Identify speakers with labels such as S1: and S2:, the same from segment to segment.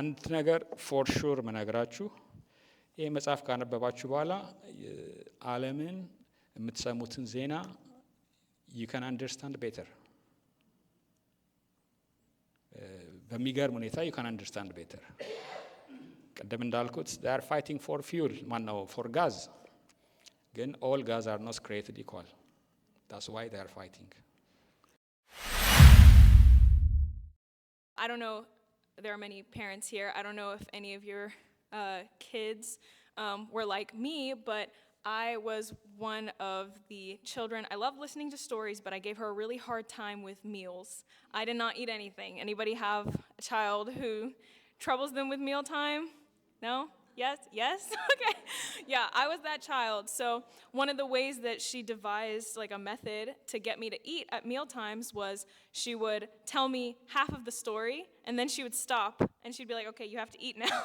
S1: አንድ ነገር for sure ምነግራችሁ፣ ይህ መጽሐፍ ካነበባችሁ በኋላ ዓለምን የምትሰሙትን ዜና you can understand better። በሚገርም ሁኔታ you can understand better። ቅድም እንዳልኩት they are fighting for fuel፣ ማነው፣ for gas፣ ግን all gas are not created equal. That's why they are fighting.
S2: I don't know, there are many parents here. I don't know if any of your kids were like me, but I was one of the children. I loved listening to stories, but I gave her a really hard time with meals. I did not eat anything. Anybody have a child who troubles them with mealtime? No? Yes? Yes? Okay. Yeah, I was that child. So one of the ways that she devised, like, a method to get me to eat at meal times was she would tell me half of the story and then she would stop and she'd be like, "Okay, you have to eat now.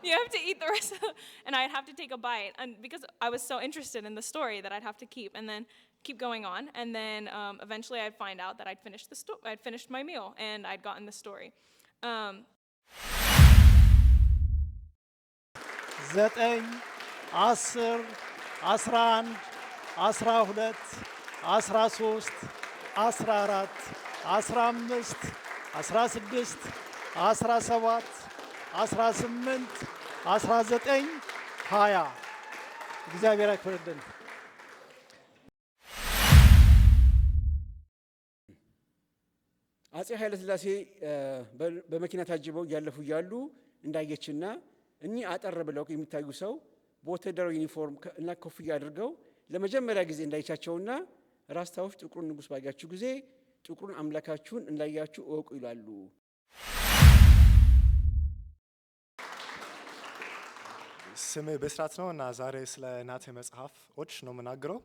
S2: You have to eat the rest of the," and I'd have to take a bite. And because I was so interested in the story that I'd have to keep and then keep going on. And then eventually I'd find out that I'd finished my meal and I'd gotten the story.
S3: 9፣ 10፣ 11፣ 12፣ 13፣ 14፣ 15፣ 16፣ 17፣ 18፣ 19፣ 20። እግዚአብሔር ያክብርልን።
S4: አጼ ኃይለሥላሴ በመኪና ታጅበው እያለፉ እያሉ እንዳየችና እኚህ አጠር ብለው የሚታዩ ሰው በወታደራዊ ዩኒፎርም እና ኮፍያ አድርገው ለመጀመሪያ ጊዜ እንዳየቻቸውና ራስታዎች ጥቁሩን ንጉሥ ባያችሁ ጊዜ ጥቁሩን አምላካችሁን እንዳያችሁ እወቁ ይላሉ።
S5: ስሜ ብስራት ነው እና ዛሬ ስለ እናቴ መጽሐፎች ነው የምናገረው።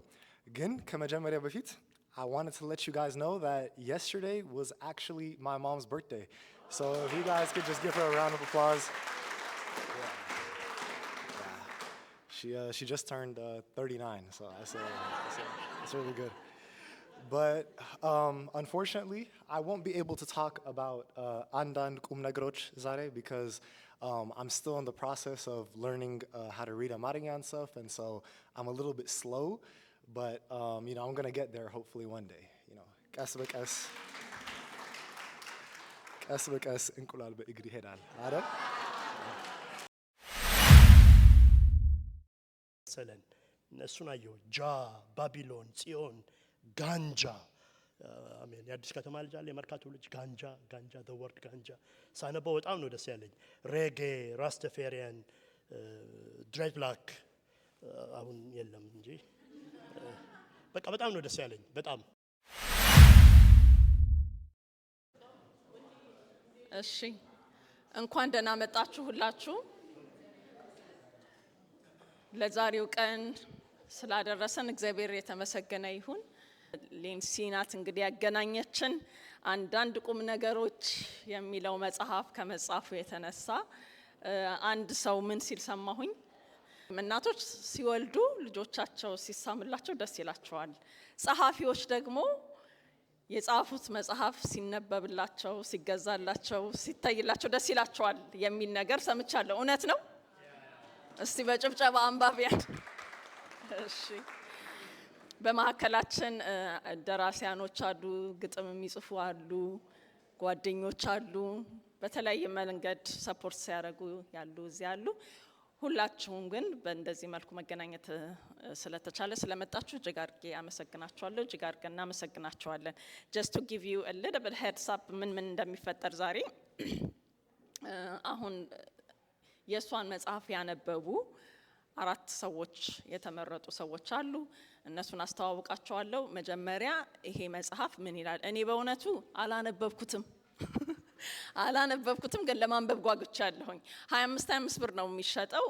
S5: ግን ከመጀመሪያ በፊት I wanted to let you guys know that yesterday was actually my mom's birthday. So if you guys could just give her a round of applause. Yeah. Yeah. She just turned 39, so that's really good. But unfortunately, I won't be able to talk about አንዳንድ ቁም ነገሮች ዛሬ because I'm still in the process of learning how to read አማርኛ and stuff, and so I'm a little bit slow. But I'm gonna get there hopefully one day. ቀስ በቀስ፣ ቀስ በቀስ እንቁላል በእግር ይሄዳል አይደል?
S6: መሰለን እነሱን አየሁ። ጃ፣ ባቢሎን፣ ጽዮን፣ ጋንጃ፣ አሜን። የአዲስ ከተማ ልጅ አለ፣ የመርካቶ ልጅ፣ ጋንጃ፣ ጋንጃ፣ the word ጋንጃ ሳነበው በጣም ነው ደስ ያለኝ። ሬጌ፣ Rastafarian፣ dreadlock አሁን የለም እንጂ በቃ በጣም ነው ደስ ያለኝ በጣም።
S7: እሺ፣ እንኳን ደህና መጣችሁ ሁላችሁ። ለዛሬው ቀን ስላደረሰን እግዚአብሔር የተመሰገነ ይሁን። ሌንሲ ናት እንግዲህ ያገናኘችን። አንዳንድ ቁም ነገሮች የሚለው መጽሐፍ ከመጻፉ የተነሳ አንድ ሰው ምን ሲል ሰማሁኝ? እናቶች ሲወልዱ ልጆቻቸው ሲሳምላቸው ደስ ይላቸዋል። ጸሐፊዎች ደግሞ የጻፉት መጽሐፍ ሲነበብላቸው፣ ሲገዛላቸው፣ ሲታይላቸው ደስ ይላቸዋል የሚል ነገር ሰምቻለሁ። እውነት ነው? እስቲ በጭብጨባ አንባቢያን። እሺ፣ በመካከላችን ደራሲያኖች አሉ፣ ግጥም የሚጽፉ አሉ፣ ጓደኞች አሉ፣ በተለያየ መንገድ support ሲያደርጉ ያሉ እዚህ አሉ። ሁላችሁም ግን በእንደዚህ መልኩ መገናኘት ስለተቻለ ስለመጣችሁ እጅግ አድርጌ አመሰግናችኋለሁ። እጅግ አድርገን እናመሰግናችኋለን። Just to give you a little bit heads up ምን ምን እንደሚፈጠር ዛሬ፣ አሁን የእሷን መጽሐፍ ያነበቡ አራት ሰዎች፣ የተመረጡ ሰዎች አሉ። እነሱን አስተዋውቃቸዋለሁ። መጀመሪያ ይሄ መጽሐፍ ምን ይላል? እኔ በእውነቱ አላነበብኩትም፣ አላነበብኩትም፣ ግን ለማንበብ ጓጉቻለሁኝ። 25 25 ብር ነው የሚሸጠው።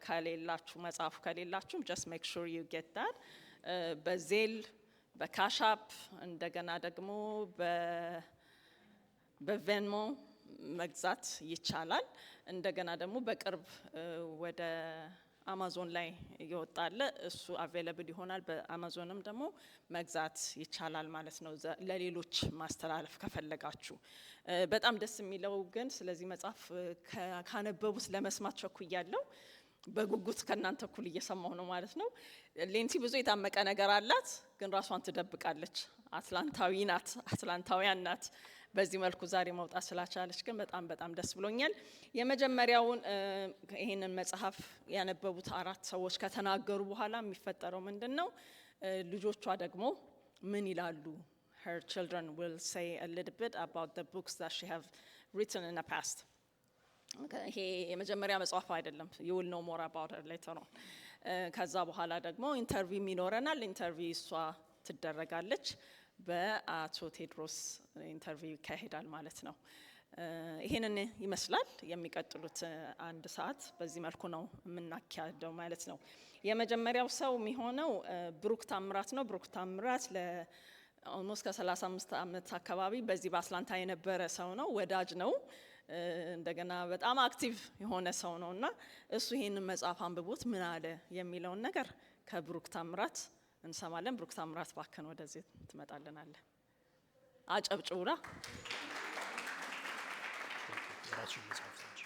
S7: ከሌላችሁ፣ መጽሐፉ ከሌላችሁ just make sure you get that። በ Zelle፣ በ Cash App፣ እንደገና ደግሞ በ Venmo መግዛት ይቻላል። እንደገና ደግሞ በቅርብ ወደ አማዞን ላይ እየወጣ አለ። እሱ available ይሆናል። በአማዞንም ደግሞ መግዛት ይቻላል ማለት ነው፣ ለሌሎች ማስተላለፍ ከፈለጋችሁ። በጣም ደስ የሚለው ግን ስለዚህ መጽሐፍ ካነበቡት ለመስማት ቸኩያለሁ። በጉጉት ከእናንተ እኩል እየሰማሁ ነው ማለት ነው። ሌንሲ ብዙ የታመቀ ነገር አላት፣ ግን ራሷን ትደብቃለች። አትላንታዊ ናት፣ አትላንታውያን ናት። በዚህ መልኩ ዛሬ መውጣት ስላቻለች ግን በጣም በጣም ደስ ብሎኛል። የመጀመሪያውን ይህንን መጽሐፍ ያነበቡት አራት ሰዎች ከተናገሩ በኋላ የሚፈጠረው ምንድን ነው? ልጆቿ ደግሞ ምን ይላሉ? Her children will say a little bit about the books that she have written in the past. ይሄ የመጀመሪያ መጽሐፍ አይደለም። You will know more about her later on። ከዛ በኋላ ደግሞ interview ይኖረናል። Interview እሷ ትደረጋለች። በአቶ ቴድሮስ interview ይካሄዳል ማለት ነው። ይሄንን ይመስላል። የሚቀጥሉት አንድ ሰዓት በዚህ መልኩ ነው የምናካሄደው ማለት ነው። የመጀመሪያው ሰው የሚሆነው ብሩክ ታምራት ነው። ብሩክ ታምራት ለ almost ከ35 ዓመት አካባቢ በዚህ በአትላንታ የነበረ ሰው ነው። ወዳጅ ነው። እንደገና በጣም active የሆነ ሰው ነው እና እሱ ይሄንን መጽሐፍ አንብቦት ምን አለ የሚለውን ነገር ከብሩክ ታምራት እንሰማለን። ብሩክ ታምራት፣ ባክን ወደዚህ ትመጣልናለህ። አጨብጭቡላ።
S6: የራሱን መጽሐፍቶች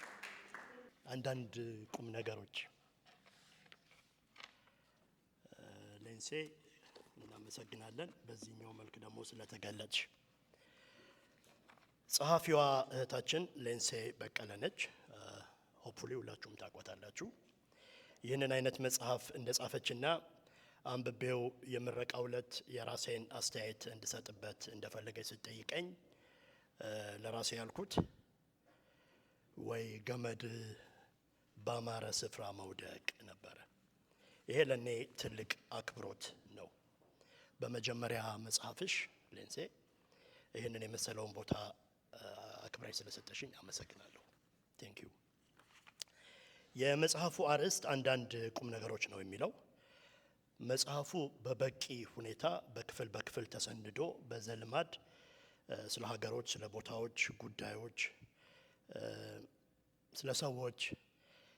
S6: አንዳንድ ቁም ነገሮች። ሌንሴ፣ እናመሰግናለን። በዚህኛው መልክ ደግሞ ስለተገለጽሽ። ጸሐፊዋ እህታችን ሌንሴ በቀለ ነች። Hopefully ሁላችሁም ታውቋታላችሁ። ይህንን አይነት መጽሐፍ እንደጻፈችና አንብቤው የምረቃው ዕለት የራሴን አስተያየት እንድሰጥበት እንደፈለገች ስትጠይቀኝ ለራሴ ያልኩት ወይ ገመድ ባማረ ስፍራ መውደቅ ነበረ። ይሄ ለእኔ ትልቅ አክብሮት ነው። በመጀመሪያ መጽሐፍሽ ሌንሴ ይህንን የመሰለውን ቦታ አክብራሽ ስለሰጠሽኝ አመሰግናለሁ። Thank you። የመጽሐፉ አርዕስት አንዳንድ ቁም ነገሮች ነው የሚለው። መጽሐፉ በበቂ ሁኔታ በክፍል በክፍል ተሰንዶ በዘልማድ ስለ ሀገሮች፣ ስለ ቦታዎች፣ ጉዳዮች፣ ስለ ሰዎች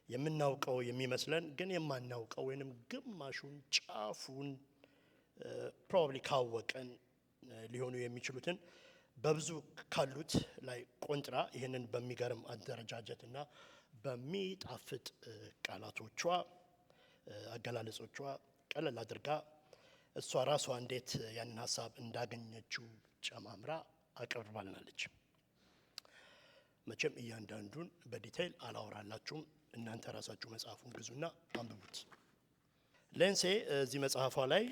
S6: የምናውቀው የሚመስለን ግን የማናውቀው ወይንም ግማሹን ጫፉን probably ካወቀን ሊሆኑ የሚችሉትን በብዙ ካሉት ላይ ቆንጥራ ይህንን በሚገርም አደረጃጀት እና በሚጣፍጥ ቃላቶቿ፣ አገላለጾቿ ቀለል አድርጋ እሷ ራሷ እንዴት ያንን ሀሳብ እንዳገኘችው ጨማምራ አቅርባልናለች። መቼም እያንዳንዱን በ detail አላወራላችሁም። እናንተ ራሳችሁ መጽሐፉን ግዙና አንብቡት። ሌንሴ እዚህ መጽሐፏ ላይ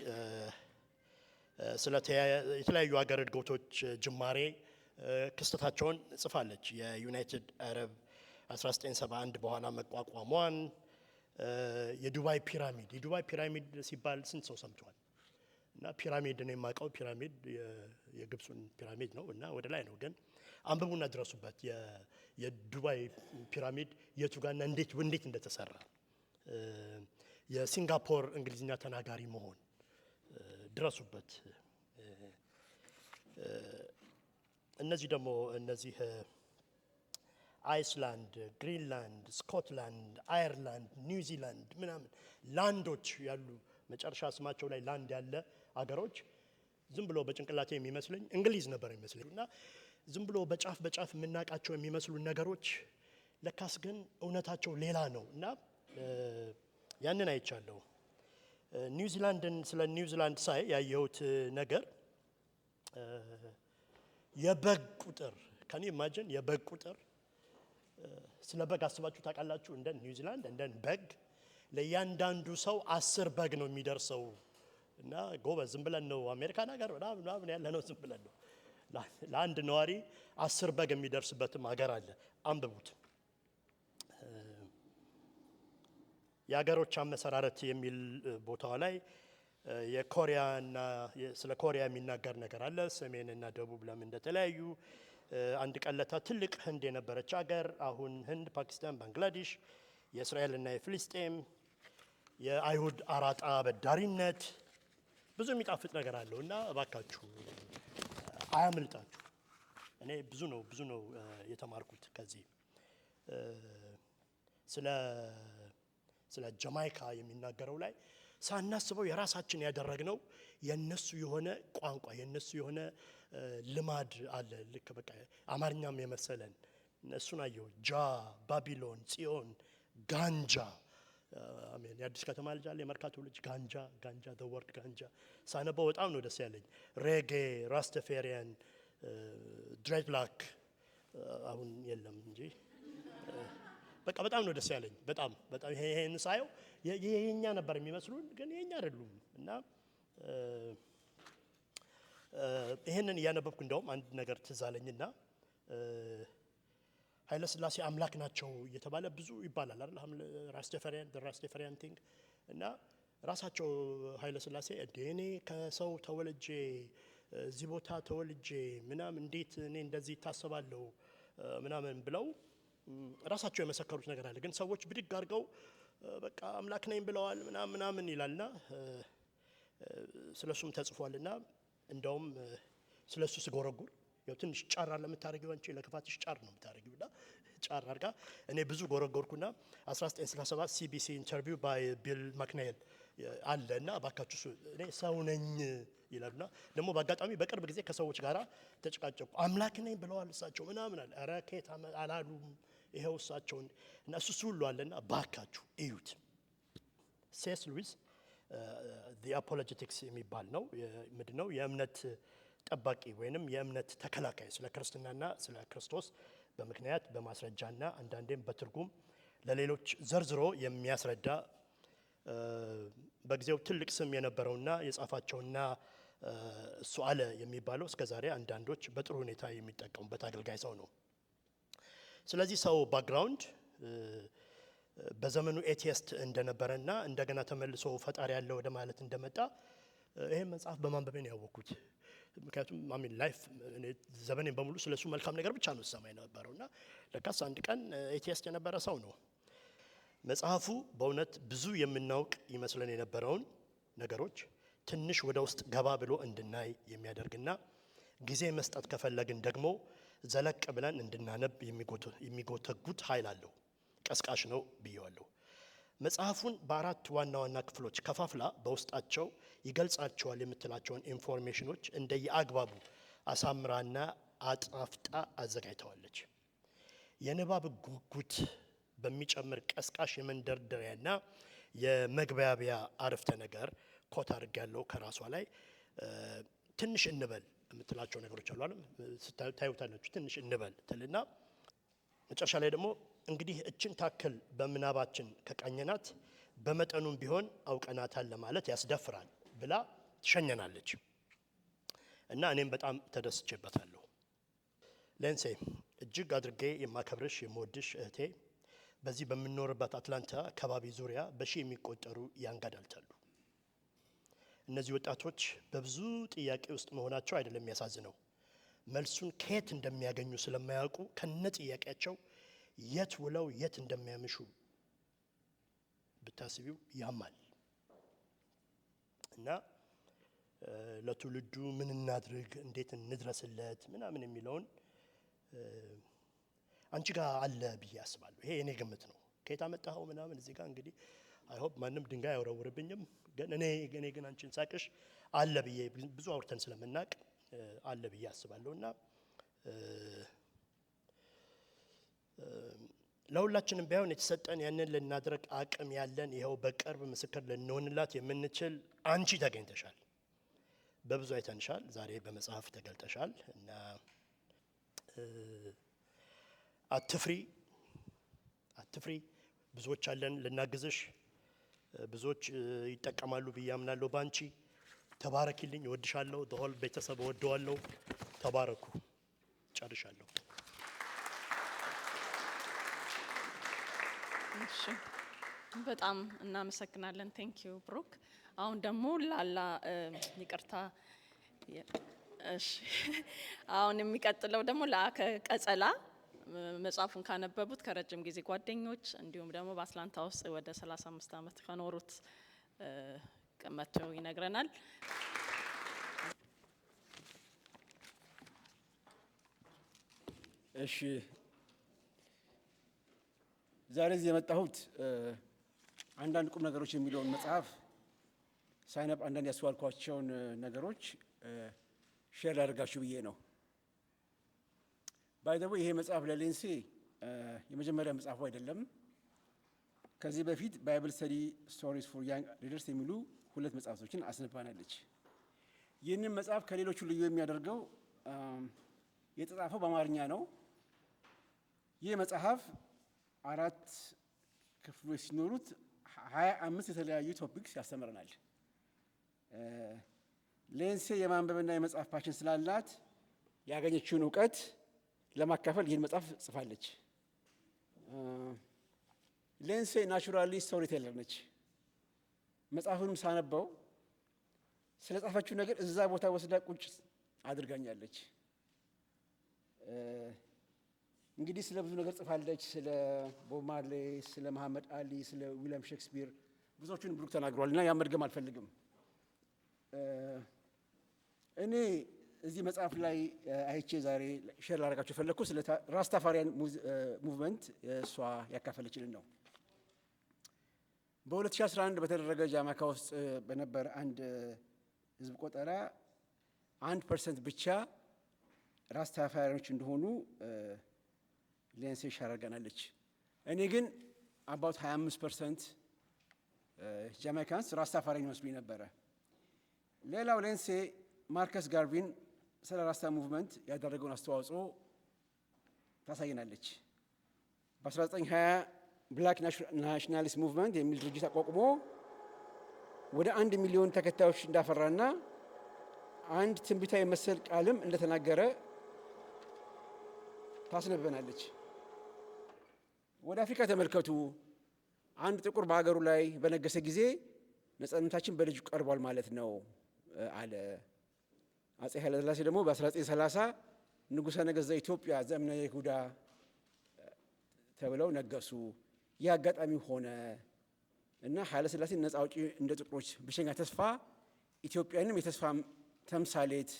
S6: ስለ የተለያዩ ሀገር እድገቶች ጅማሬ ክስተታቸውን ጽፋለች። የዩናይትድ አረብ 1971 በኋላ መቋቋሟን፣ የዱባይ ፒራሚድ። የዱባይ ፒራሚድ ሲባል ስንት ሰው ሰምቷል? እና ፒራሚድ እኔ የማውቀው ፒራሚድ የግብፁን ፒራሚድ ነው እና ወደ ላይ ነው። ግን አንብቡና ድረሱበት። የዱባይ ፒራሚድ የቱ ጋርና እንዴት እንደተሰራ፣ የሲንጋፖር እንግሊዝኛ ተናጋሪ መሆን፣ ድረሱበት። እነዚህ ደግሞ እነዚህ አይስላንድ፣ ግሪንላንድ፣ ስኮትላንድ፣ አየርላንድ፣ ኒውዚላንድ ምናምን ላንዶች ያሉ መጨረሻ ስማቸው ላይ ላንድ ያለ አገሮች ዝም ብሎ በጭንቅላቴ የሚመስለኝ እንግሊዝ ነበር የሚመስለኝ እና ዝም ብሎ በጫፍ በጫፍ የምናውቃቸው የሚመስሉ ነገሮች ለካስ ግን እውነታቸው ሌላ ነው እና ያንን አይቻለሁ። ኒውዚላንድን ስለ ኒውዚላንድ ሳይ ያየሁት ነገር የበግ ቁጥር፣ can you imagine የበግ ቁጥር? ስለ በግ አስባችሁ ታውቃላችሁ? እንደ ኒውዚላንድ እንደ በግ ለእያንዳንዱ ሰው 10 በግ ነው የሚደርሰው እና ጎበዝ ዝም ብለን ነው አሜሪካን ሀገር ምናምን ምናምን ያለ ነው፣ ዝም ብለን ነው። ለአንድ ነዋሪ 10 በግ የሚደርስበትም ሀገር አለ። አንብቡት። የሀገሮች አመሰራረት የሚል ቦታዋ ላይ የኮሪያና ስለ ኮሪያ የሚናገር ነገር አለ። ሰሜንና ደቡብ ለምን እንደተለያዩ፣ አንድ ቀለታ ትልቅ ህንድ የነበረች ሀገር አሁን ህንድ፣ ፓኪስታን፣ ባንግላዴሽ፣ የእስራኤልና የፍልስጤም፣ የአይሁድ አራጣ አበዳሪነት፣ ብዙ የሚጣፍጥ ነገር አለው እና እባካችሁ አያምልጣችሁ። እኔ ብዙ ነው የተማርኩት ከዚህ። ስለ ስለ ጃማይካ የሚናገረው ላይ ሳናስበው የራሳችን ያደረግነው የነሱ የሆነ ቋንቋ፣ የነሱ የሆነ ልማድ አለ። ልክ በቃ አማርኛም የመሰለን እሱን አየሁ። ጃ፣ ባቢሎን፣ ጽዮን፣ ጋንጃ። አሜን። የአዲስ ከተማ ልጅ አለ፣ የመርካቶ ልጅ። ጋንጃ፣ ጋንጃ፣ the word ጋንጃ ሳነበው በጣም ነው ደስ ያለኝ። ሬጌ፣ Rastafarian፣ dreadlock አሁን የለም እንጂ በቃ በጣም ነው ደስ ያለኝ። በጣም በጣም ይሄን ሳየው የኛ ነበር የሚመስሉን፣ ግን የኛ አይደሉም። እና ይሄንን እያነበብኩ እንደውም አንድ ነገር ትዝ አለኝና ኃይለ ሥላሴ አምላክ ናቸው እየተባለ ብዙ ይባላል አይደል? Rastafarian thing። እና ራሳቸው ኃይለ ሥላሴ እንዴ እኔ ከሰው ተወልጄ፣ እዚህ ቦታ ተወልጄ ምናምን እንዴት እኔ እንደዚህ ይታሰባለሁ ምናምን ብለው ራሳቸው የመሰከሩት ነገር አለ። ግን ሰዎች ብድግ አድርገው በቃ አምላክ ነኝ ብለዋል ምናምን ምናምን ይላልና ስለሱም ተጽፏልና እንደውም ስለሱ ስጎረጉር ያው ትንሽ ጫር ለምታደርጊው አንቺ ለክፋትሽ ጫር ነው የምታደርጊው እና ጫር አድርጋ እኔ ብዙ ጎረጎርኩና 1967 CBC interview by Bill McNeil አለ እና እባካችሁ እሱ እኔ ሰው ነኝ ይላሉና ደግሞ በአጋጣሚ በቅርብ ጊዜ ከሰዎች ጋራ ተጨቃጨቁ። አምላክ ነኝ ብለዋል እሳቸው ምናምን አለ። ኧረ ከየት አላሉም፣ ይኸው እሳቸውን እና እሱ ሁሉ አለና እባካችሁ እዩት። C.S. Lewis The Apologetics የሚባል ነው። ምንድን ነው? የእምነት ጠባቂ ወይንም የእምነት ተከላካይ፣ ስለ ክርስትናና ስለ ክርስቶስ በምክንያት፣ በማስረጃና አንዳንዴም በትርጉም ለሌሎች ዘርዝሮ የሚያስረዳ፣ በጊዜው ትልቅ ስም የነበረውና የጻፋቸውና እሱ አለ የሚባለው እስከ ዛሬ አንዳንዶች በጥሩ ሁኔታ የሚጠቀሙበት አገልጋይ ሰው ነው። ስለዚህ ሰው background በዘመኑ atheist እንደነበረና እንደገና ተመልሶ ፈጣሪ ያለ ወደ ማለት እንደመጣ ይሄን መጽሐፍ በማንበቤ ነው ያወቅኩት። ምክንያቱም I mean life ዘመኔን በሙሉ ስለሱ መልካም ነገር ብቻ ነው ስሰማ የነበረው እና ለካስ አንድ ቀን atheist የነበረ ሰው ነው። መጽሐፉ በእውነት ብዙ የምናውቅ ይመስለን የነበረውን ነገሮች ትንሽ ወደ ውስጥ ገባ ብሎ እንድናይ የሚያደርግና ጊዜ መስጠት ከፈለግን ደግሞ ዘለቅ ብለን እንድናነብ የሚጎተጉት ኃይል አለው። ቀስቃሽ ነው ብየዋለሁ። መጽሐፉን በአራት ዋና ዋና ክፍሎች ከፋፍላ በውስጣቸው ይገልጻቸዋል የምትላቸውን information ኖች እንደየአግባቡ አሳምራና አጣፍጣ አዘጋጅተዋለች። የንባብ ጉጉት በሚጨምር ቀስቃሽ የመንደርደሪያና የመግባቢያ አረፍተ ነገር quote አድርጌያለሁ ከራሷ ላይ። ትንሽ እንበል የምትላቸው ነገሮች አሉ አይደል? ታዩታላችሁ። ትንሽ እንበል ትልና መጨረሻ ላይ ደግሞ እንግዲህ እችን ታክል በምናባችን ከቃኘናት በመጠኑም ቢሆን አውቀናታል ለማለት ያስደፍራል ብላ ትሸኘናለች። እና እኔም በጣም ተደስቼበታለሁ። ሌንሴ፣ እጅግ አድርጌ የማከብርሽ፣ የምወድሽ እህቴ፣ በዚህ በምንኖርበት አትላንታ አካባቢ ዙሪያ በሺህ የሚቆጠሩ young adult አሉ። እነዚህ ወጣቶች በብዙ ጥያቄ ውስጥ መሆናቸው አይደለም የሚያሳዝነው፣ መልሱን ከየት እንደሚያገኙ ስለማያውቁ ከነ ጥያቄያቸው የት ውለው የት እንደሚያመሹ ብታስቢው ያማል። እና ለትውልዱ ምን እናድርግ፣ እንዴት እንድረስለት ምናምን የሚለውን አንቺ ጋር አለ ብዬ አስባለሁ። ይሄ የኔ ግምት ነው። ከየት አመጣኸው ምናምን እዚህ ጋር እንግዲህ I hope ማንም ድንጋይ አይወረውርብኝም። ግን እኔ ግን አንቺን ሳቅሽ አለ ብዬ፣ ብዙ አውርተን ስለምናቅ አለ ብዬ አስባለሁ። እና ለሁላችንም ቢሆን የተሰጠን ያንን ልናድርግ አቅም ያለን፣ ይኸው በቅርብ ምስክር ልንሆንላት የምንችል አንቺ ተገኝተሻል። በብዙ አይተንሻል። ዛሬ በመጽሐፍ ተገልጠሻል እና አትፍሪ፣ አትፍሪ። ብዙዎች አለን ልናግዝሽ። ብዙዎች ይጠቀማሉ ብዬ አምናለሁ ባንቺ። ተባረኪልኝ። እወድሻለሁ። The whole ቤተሰብ እወደዋለሁ። ተባረኩ። ጨርሻለሁ።
S7: እሺ፣ በጣም እናመሰግናለን። Thank you ብሩክ። አሁን ደግሞ ላላ፣ ይቅርታ፣ እሺ፣ አሁን የሚቀጥለው ደግሞ ለአከ ቀጸላ፣ መጽሐፉን ካነበቡት ከረጅም ጊዜ ጓደኞች እንዲሁም ደግሞ በአትላንታ ውስጥ ወደ 35 ዓመት ከኖሩት መጥተው ይነግረናል።
S4: እሺ፣ ዛሬ እዚህ የመጣሁት አንዳንድ ቁም ነገሮች የሚለውን መጽሐፍ ሳነብ አንዳንድ ያስተዋልኳቸውን ነገሮች share ላደርጋችሁ ብዬ ነው። By the way፣ ይሄ መጽሐፍ ለሌንሴ የመጀመሪያ መጽሐፉ አይደለም። ከዚህ በፊት Bible Study Stories for Young Readers የሚሉ ሁለት መጽሐፍቶችን አስነባናለች። ይህንን መጽሐፍ ከሌሎቹ ልዩ የሚያደርገው የተጻፈው በአማርኛ ነው። ይህ መጽሐፍ አራት ክፍሎች ሲኖሩት 25 የተለያዩ topics ያስተምረናል። ሌንሴ የማንበብና የመጻፍ passion ስላላት ያገኘችውን እውቀት ለማካፈል ይህን መጽሐፍ ጽፋለች። ሌንሴ naturally storyteller ነች። መጽሐፉንም ሳነበው ስለ ጻፈችው ነገር እዛ ቦታ ወስዳ ቁጭ አድርጋኛለች። እንግዲህ ስለ ብዙ ነገር ጽፋለች። ስለ ቦብ ማርሌ፣ ስለ መሐመድ አሊ፣ ስለ ዊሊያም ሼክስፒር ብዙዎቹን ብሩክ ተናግሯል እና ያ መድገም አልፈልግም። እኔ እዚህ መጽሐፍ ላይ አይቼ ዛሬ share ላደርጋችሁ የፈለግኩ ስለ Rastafarian movement እሷ ያካፈለችልን ነው። በ2011 በተደረገ ጃማይካ ውስጥ በነበረ አንድ ህዝብ ቆጠራ 1% ብቻ ራስታፋሪያኖች እንደሆኑ ሌንሴ share አድርጋናለች። እኔ ግን about 25% Jamaicans Rastafarian ይመስሉኝ ነበረ። ሌላው ሌንሴ ማርከስ ጋርቪን ስለ ራስታ movement ያደረገውን አስተዋጽኦ ታሳየናለች። በ1920 Black Nationalist Movement የሚል ድርጅት አቋቁሞ ወደ 1 ሚሊዮን ተከታዮች እንዳፈራና አንድ ትንቢታዊ መሰል ቃልም እንደተናገረ ታስነብበናለች። ወደ አፍሪካ ተመልከቱ። አንድ ጥቁር በሀገሩ ላይ በነገሰ ጊዜ ነጻነታችን በደጅ ቀርቧል ማለት ነው አለ። አጼ ኃይለሥላሴ ደግሞ በ1930 ንጉሠ ነገሥት ዘኢትዮጵያ ዘእምነ ይሁዳ ተብለው ነገሱ። ይህ አጋጣሚ ሆነ እና ኃይለሥላሴ ነጻ አውጪ፣ እንደ ጥቁሮች ብቸኛ ተስፋ፣ ኢትዮጵያንም የተስፋ ተምሳሌት፣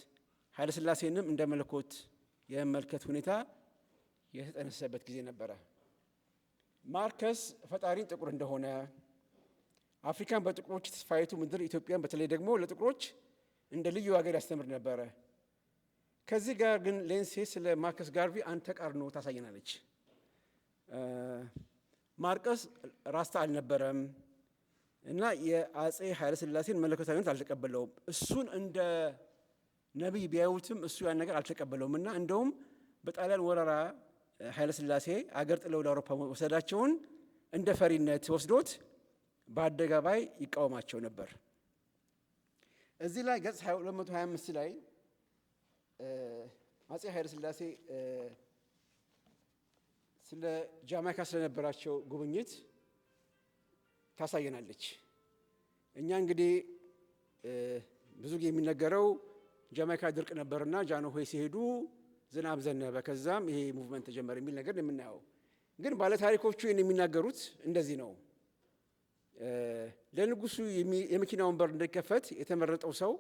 S4: ኃይለሥላሴንም እንደ መለኮት የመመልከት ሁኔታ የተጠነሰሰበት ጊዜ ነበረ። ማርከስ ፈጣሪን ጥቁር እንደሆነ፣ አፍሪካን በጥቁሮች ተስፋይቱ ምድር፣ ኢትዮጵያን በተለይ ደግሞ ለጥቁሮች እንደ ልዩ ሀገር ያስተምር ነበረ። ከዚህ ጋር ግን ሌንሴ ስለ ማርከስ ጋርቪ አንድ ተቃርኖ ታሳየናለች። ማርከስ ራስታ አልነበረም እና የአጼ ኃይለሥላሴን መለኮታዊነት አልተቀበለውም። እሱን እንደ ነቢይ ቢያዩትም እሱ ያን ነገር አልተቀበለውም እና እንደውም በጣሊያን ወረራ ኃይለሥላሴ አገር ጥለው ወደ አውሮፓ መውሰዳቸውን እንደ ፈሪነት ወስዶት በአደባባይ ይቃወማቸው ነበር። እዚህ ላይ ገጽ 225 ላይ አጼ ኃይለሥላሴ ስለ ጃማይካ ስለነበራቸው ጉብኝት ታሳየናለች። እኛ እንግዲህ ብዙ ጊዜ የሚነገረው ጃማይካ ድርቅ ነበርና ጃንሆይ ሲሄዱ ዝናብ ዘነበ፣ ከዛም ይሄ movement ተጀመረ የሚል ነገር የምናየው። ግን ባለታሪኮቹ ይህን የሚናገሩት እንደዚህ ነው። ለንጉሱ የመኪና ወንበር እንዲከፈት የተመረጠው ሰው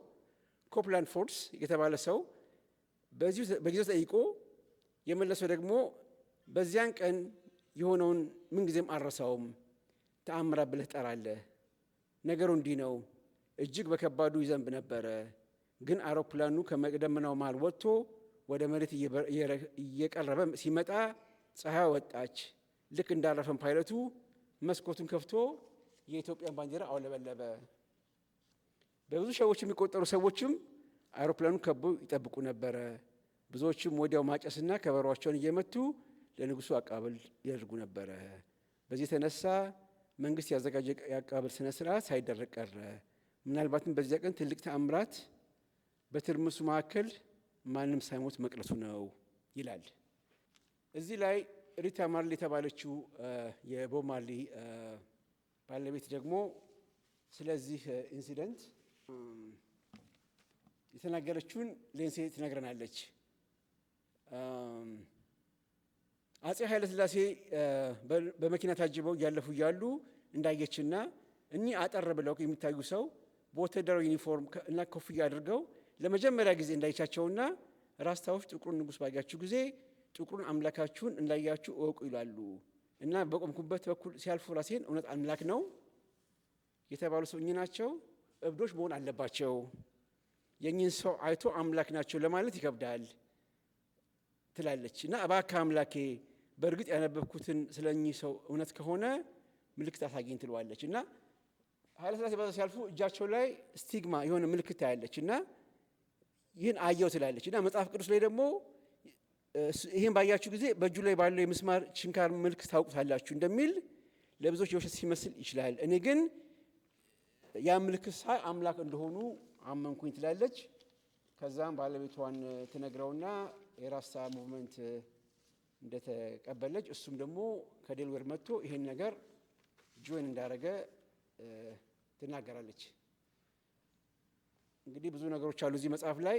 S4: ኮፕላንድ ፎርድስ የተባለ ሰው በጊዜው ተጠይቆ የመለሰው ደግሞ በዚያን ቀን የሆነውን ምንጊዜም አልረሳውም፣ ተአምራት ብለህ ትጠራለህ። ነገሩ እንዲህ ነው። እጅግ በከባዱ ይዘንብ ነበረ። ግን አውሮፕላኑ ከደመናው መሃል ወጥቶ ወደ መሬት እየቀረበ ሲመጣ ፀሐይ ወጣች። ልክ እንዳረፈም ፓይለቱ መስኮቱን ከፍቶ የኢትዮጵያን ባንዲራ አውለበለበ። በብዙ ሺዎች የሚቆጠሩ ሰዎችም አውሮፕላኑን ከበው ይጠብቁ ነበረ። ብዙዎችም ወዲያው ማጨስና ከበሮአቸውን እየመቱ ለንጉሱ አቀባበል ያደርጉ ነበረ። በዚህ የተነሳ መንግስት ያዘጋጀ የአቀባበል ስነ ስርዓት ሳይደረግ ቀረ። ምናልባትም በዚያ ቀን ትልቅ ተአምራት በትርምሱ መካከል ማንም ሳይሞት መቅረቱ ነው ይላል። እዚህ ላይ ሪታ ማርሊ የተባለችው የቦብ ማርሊ ባለቤት ደግሞ ስለዚህ incident የተናገረችውን ሌንሴ ትነግረናለች። አጼ ኃይለሥላሴ በመኪና ታጅበው እያለፉ እያሉ እንዳየችና እኚህ አጠር ብለው የሚታዩ ሰው በወታደራዊ ዩኒፎርም እና ኮፍያ አድርገው ለመጀመሪያ ጊዜ እንዳየቻቸውና ራስታዎች ጥቁሩን ንጉሥ ባያችሁ ጊዜ ጥቁሩን አምላካችሁን እንዳያችሁ እወቁ ይላሉ እና በቆምኩበት በኩል ሲያልፉ ራሴን እውነት አምላክ ነው የተባሉ ሰው እኚህ ናቸው፣ እብዶች መሆን አለባቸው። የእኚህን ሰው አይቶ አምላክ ናቸው ለማለት ይከብዳል ትላለች። እና እባክህ አምላኬ፣ በእርግጥ ያነበብኩትን ስለ እኚህ ሰው እውነት ከሆነ ምልክት አሳየኝ ትለዋለች። እና ኃይለሥላሴ በዛ ሲያልፉ እጃቸው ላይ stigma የሆነ ምልክት ታያለች እና ይህን አየው ትላለች። እና መጽሐፍ ቅዱስ ላይ ደግሞ ይህን ባያችሁ ጊዜ በእጁ ላይ ባለው የምስማር ችንካር ምልክት ታውቁታላችሁ እንደሚል ለብዙዎች የውሸት ሲመስል ይችላል። እኔ ግን ያ ምልክት ሳይ አምላክ እንደሆኑ አመንኩኝ ትላለች። ከዛም ባለቤቷን ትነግረውና የራስታ movement እንደተቀበለች፣ እሱም ደግሞ ከዴልዌር መጥቶ ይሄን ነገር join እንዳደረገ ትናገራለች። እንግዲህ ብዙ ነገሮች አሉ እዚህ መጽሐፍ ላይ።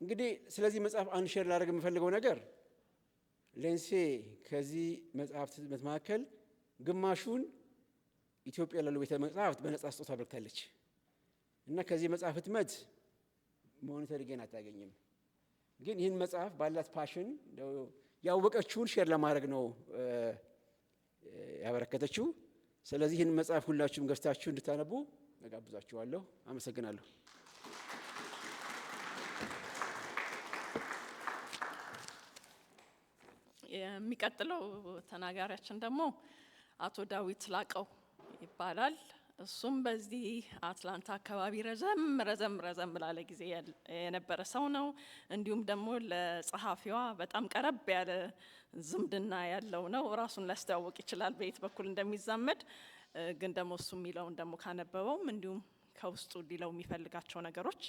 S4: እንግዲህ ስለዚህ መጽሐፍ አንድ share ላደርግ የምፈልገው ነገር፣ ሌንሴ ከዚህ መጽሐፍ ህትመት መካከል ግማሹን ኢትዮጵያ ላሉ ቤተ መጽሐፍት በነጻ ስጦታ አበርክታለች እና ከዚህ መጽሐፍ ህትመት monetary gain አታገኝም። ግን ይህን መጽሐፍ ባላት passion ያወቀችውን share ለማድረግ ነው ያበረከተችው። ስለዚህ ይህን መጽሐፍ ሁላችሁም ገዝታችሁ እንድታነቡ እጋብዛችኋለሁ። አመሰግናለሁ።
S7: የሚቀጥለው ተናጋሪያችን ደግሞ አቶ ዳዊት ላቀው ይባላል። እሱም በዚህ አትላንታ አካባቢ ረዘም ረዘም ረዘም ላለ ጊዜ የነበረ ሰው ነው። እንዲሁም ደግሞ ለጸሐፊዋ በጣም ቀረብ ያለ ዝምድና ያለው ነው። ራሱን ሊያስተዋውቅ ይችላል በየት በኩል እንደሚዛመድ። ግን ደግሞ እሱ የሚለውን ደግሞ ካነበበውም እንዲሁም ከውስጡ ሊለው የሚፈልጋቸው ነገሮች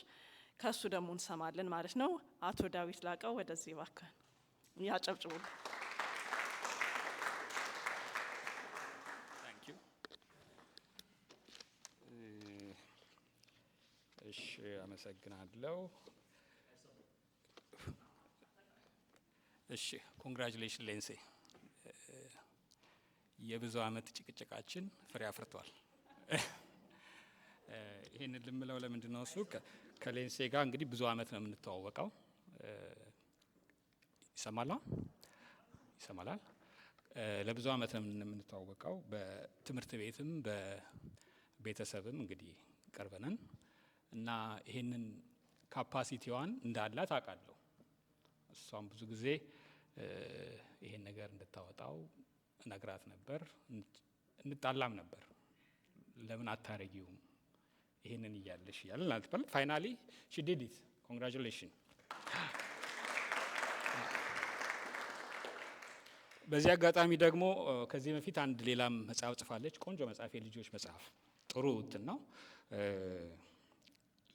S7: ከእሱ ደግሞ እንሰማለን ማለት ነው። አቶ ዳዊት ላቀው፣ ወደዚህ እባክህን፣ ያጨብጭቡልን።
S1: Thank you. እሺ፣ አመሰግናለሁ። እሺ፣ congratulation ሌንሴ፣ የብዙ አመት ጭቅጭቃችን ፍሬ አፍርቷል። ይህንን ልምለው ለምንድን ነው? እሱ ከሌንሴ ጋር እንግዲህ ብዙ አመት ነው የምንተዋወቀው። ይሰማላ ይሰማላል። ለብዙ አመት ነው የምንተዋወቀው። በትምህርት ቤትም በቤተሰብም እንግዲህ ቅርብ ነን እና ይሄንን capacity ዋን እንዳላት አውቃለሁ። እሷም ብዙ ጊዜ ይሄን ነገር እንድታወጣው እነግራት ነበር፣ እንጣላም ነበር። ለምን አታረጊውም ይሄንን እያለሽ እያልን ነበር። Finally she did it. Congratulation። በዚህ አጋጣሚ ደግሞ ከዚህ በፊት አንድ ሌላም መጽሐፍ ጽፋለች። ቆንጆ መጽሐፍ፣ የልጆች መጽሐፍ፣ ጥሩ እንትን ነው።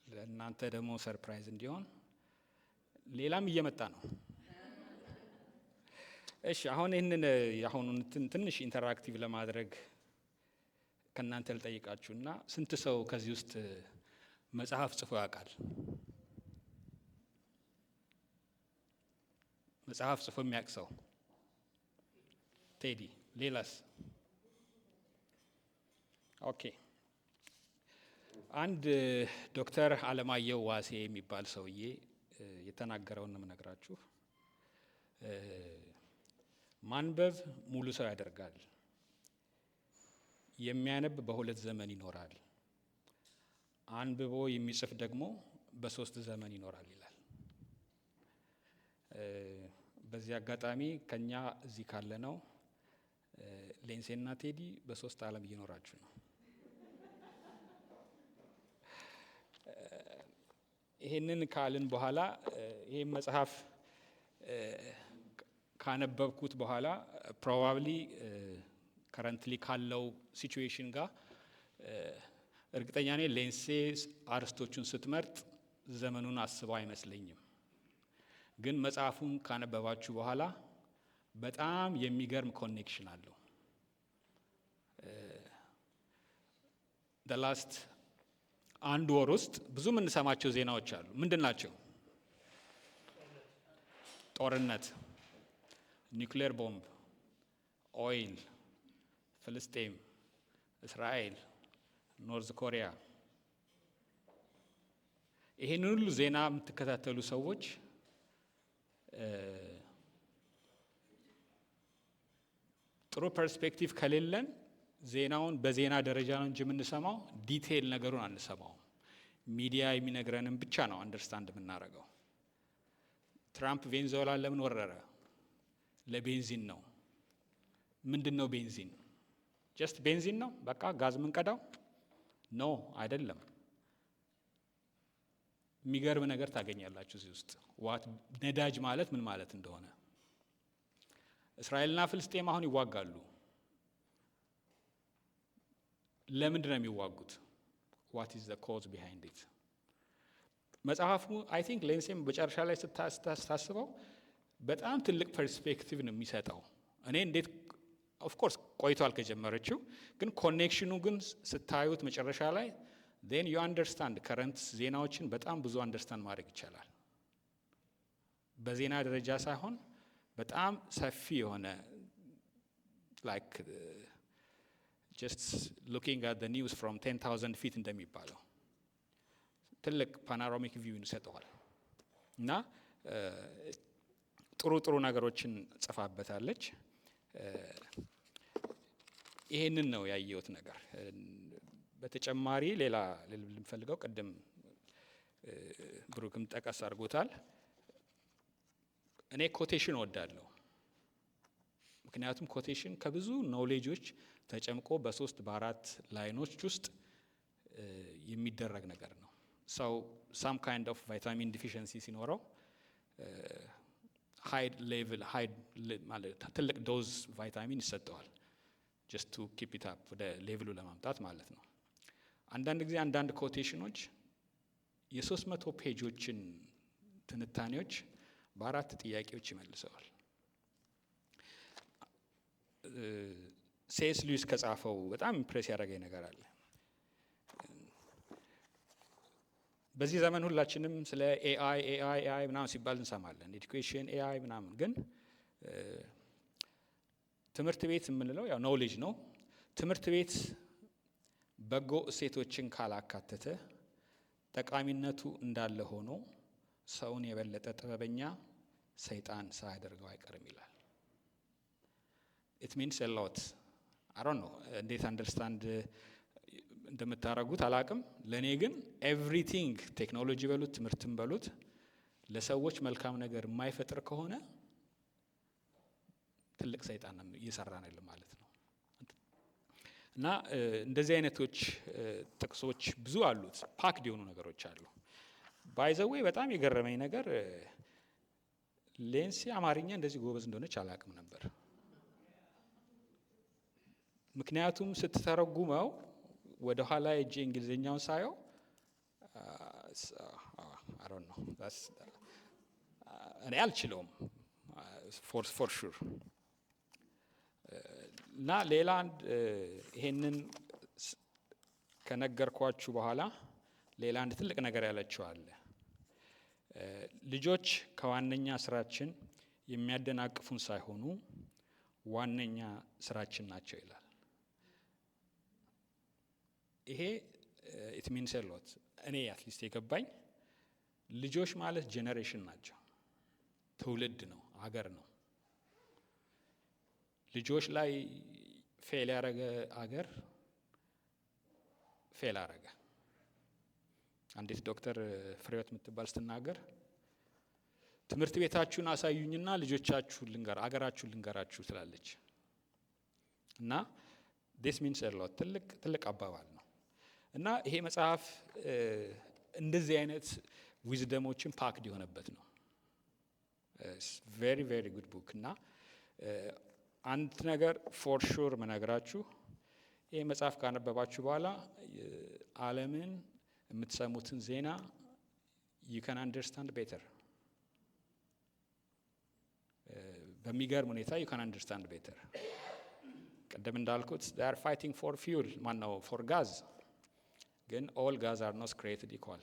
S1: ለእናንተ ደግሞ surprise እንዲሆን ሌላም እየመጣ ነው። እሺ፣ አሁን ይህንን የአሁኑን ትንሽ interactive ለማድረግ ከእናንተ ልጠይቃችሁና ስንት ሰው ከዚህ ውስጥ መጽሐፍ ጽፎ ያውቃል? መጽሐፍ ጽፎ የሚያውቅ ሰው? ቴዲ፣ ሌላስ? Okay። አንድ ዶክተር አለማየሁ ዋሴ የሚባል ሰውዬ የተናገረውን ነው የምነግራችሁ። ማንበብ ሙሉ ሰው ያደርጋል። የሚያነብ በሁለት ዘመን ይኖራል። አንብቦ የሚጽፍ ደግሞ በሶስት ዘመን ይኖራል ይላል። በዚህ አጋጣሚ ከኛ እዚህ ካለነው ሌንሴና ቴዲ በሶስት ዓለም እየኖራችሁ ነው። ይሄንን ካልን በኋላ፣ ይሄን መጽሐፍ ካነበብኩት በኋላ probably currently ካለው situation ጋር እርግጠኛ ነኝ ሌንሴ አርስቶቹን ስትመርጥ ዘመኑን አስበው አይመስለኝም። ግን መጽሐፉን ካነበባችሁ በኋላ በጣም የሚገርም connection አለው። The last አንድ ወር ውስጥ ብዙ የምንሰማቸው ዜናዎች አሉ። ምንድን ናቸው? ጦርነት፣ nuclear bomb፣ oil፣ ፍልስጤም፣ እስራኤል፣ North Korea። ይሄንን ሁሉ ዜና የምትከታተሉ ሰዎች ጥሩ perspective ከሌለን ዜናውን በዜና ደረጃ ነው እንጂ የምንሰማው detail ነገሩን አንሰማውም። ሚዲያ የሚነግረንን ብቻ ነው understand የምናደርገው። ትራምፕ ቬንዙዌላን ለምን ወረረ? ለቤንዚን ነው። ምንድን ነው ቤንዚን? Just ቤንዚን ነው በቃ፣ ጋዝ ምንቀዳው? No፣ አይደለም። የሚገርም ነገር ታገኛላችሁ እዚህ ውስጥ፣ what ነዳጅ ማለት ምን ማለት እንደሆነ። እስራኤልና ፍልስጤም አሁን ይዋጋሉ። ለምንድን ነው የሚዋጉት? What is the cause behind it? መጽሐፉ I think ሌንሴም መጨረሻ ላይ ስታስበው በጣም ትልቅ perspective ነው የሚሰጠው። እኔ እንዴት፣ of course ቆይቷል ከጀመረችው፣ ግን connection ኑ ግን ስታዩት መጨረሻ ላይ then you understand current ዜናዎችን በጣም ብዙ understand ማድረግ ይቻላል። በዜና ደረጃ ሳይሆን በጣም ሰፊ የሆነ like just looking at news from 10,000 feet እንደሚባለው ትልቅ panoramic view ይሰጠዋል እና ጥሩ ጥሩ ነገሮችን ጽፋበታለች። ይሄንን ነው ያየሁት ነገር። በተጨማሪ ሌላ ልል የምፈልገው ቅድም ብሩክም ጠቀስ አድርጎታል። እኔ quotation እወዳለሁ። ምክንያቱም quotation ከብዙ knowledge ኦች ተጨምቆ በሶስት በአራት line ኦች ውስጥ የሚደረግ ነገር ነው። ሰው some kind of vitamin deficiency ሲኖረው high level፣ high ማለት ትልቅ dose ቫይታሚን ይሰጠዋል just to keep it up፣ ወደ level ኡ ለማምጣት ማለት ነው። አንዳንድ ጊዜ አንዳንድ quotation ኦች የ300 page ኦችን ትንታኔዎች በአራት ጥያቄዎች ይመልሰዋል። C.S. Lewis ከጻፈው በጣም impress ያደረገኝ ነገር አለ። በዚህ ዘመን ሁላችንም ስለ AI፣ AI፣ AI ምናምን ሲባል እንሰማለን። Education AI ምናምን፣ ግን ትምህርት ቤት የምንለው ያው knowledge ነው። ትምህርት ቤት በጎ እሴቶችን ካላካተተ ጠቃሚነቱ እንዳለ ሆኖ ሰውን የበለጠ ጥበበኛ ሰይጣን ሳያደርገው አይቀርም ይላል። It means a lot. I don't know እንዴት understand እንደምታደርጉት አላቅም። ለእኔ ግን everything፣ ቴክኖሎጂ በሉት ትምህርትም በሉት፣ ለሰዎች መልካም ነገር የማይፈጥር ከሆነ ትልቅ ሰይጣን እየሰራ ነው ማለት ነው። እና እንደዚህ አይነቶች ጥቅሶች ብዙ አሉት። Packed የሆኑ ነገሮች አሉ። By the way፣ በጣም የገረመኝ ነገር ሌንሴ አማርኛ እንደዚህ ጎበዝ እንደሆነች አላቅም ነበር። ምክንያቱም ስትተረጉመው ወደ ኋላ እጄ እንግሊዝኛውን ሳየው ነው፣ እኔ አልችለውም for sure። እና ሌላ አንድ፣ ይሄንን ከነገርኳችሁ በኋላ ሌላ አንድ ትልቅ ነገር ያለችው አለ። ልጆች ከዋነኛ ስራችን የሚያደናቅፉን ሳይሆኑ ዋነኛ ስራችን ናቸው ይላል። ይሄ it means a lot። እኔ at least የገባኝ ልጆች ማለት generation ናቸው፣ ትውልድ ነው፣ አገር ነው። ልጆች ላይ fail ያደረገ አገር fail አረገ። አንዲት ዶክተር ፍሬህይወት የምትባል ስትናገር ትምህርት ቤታችሁን አሳዩኝና ልጆቻችሁን ልንገር፣ አገራችሁን ልንገራችሁ ትላለች። እና this means a lot፣ ትልቅ ትልቅ አባባል ነው። እና ይሄ መጽሐፍ እንደዚህ አይነት wisdom ኦችን packed የሆነበት ነው። Very very good book። እና አንድ ነገር for sure ምነግራችሁ፣ ይህ መጽሐፍ ካነበባችሁ በኋላ ዓለምን የምትሰሙትን ዜና you can understand better። በሚገርም ሁኔታ you can understand better። ቅድም እንዳልኩት they are fighting for fuel፣ ማነው for gas፣ ግን all gas are not created equal.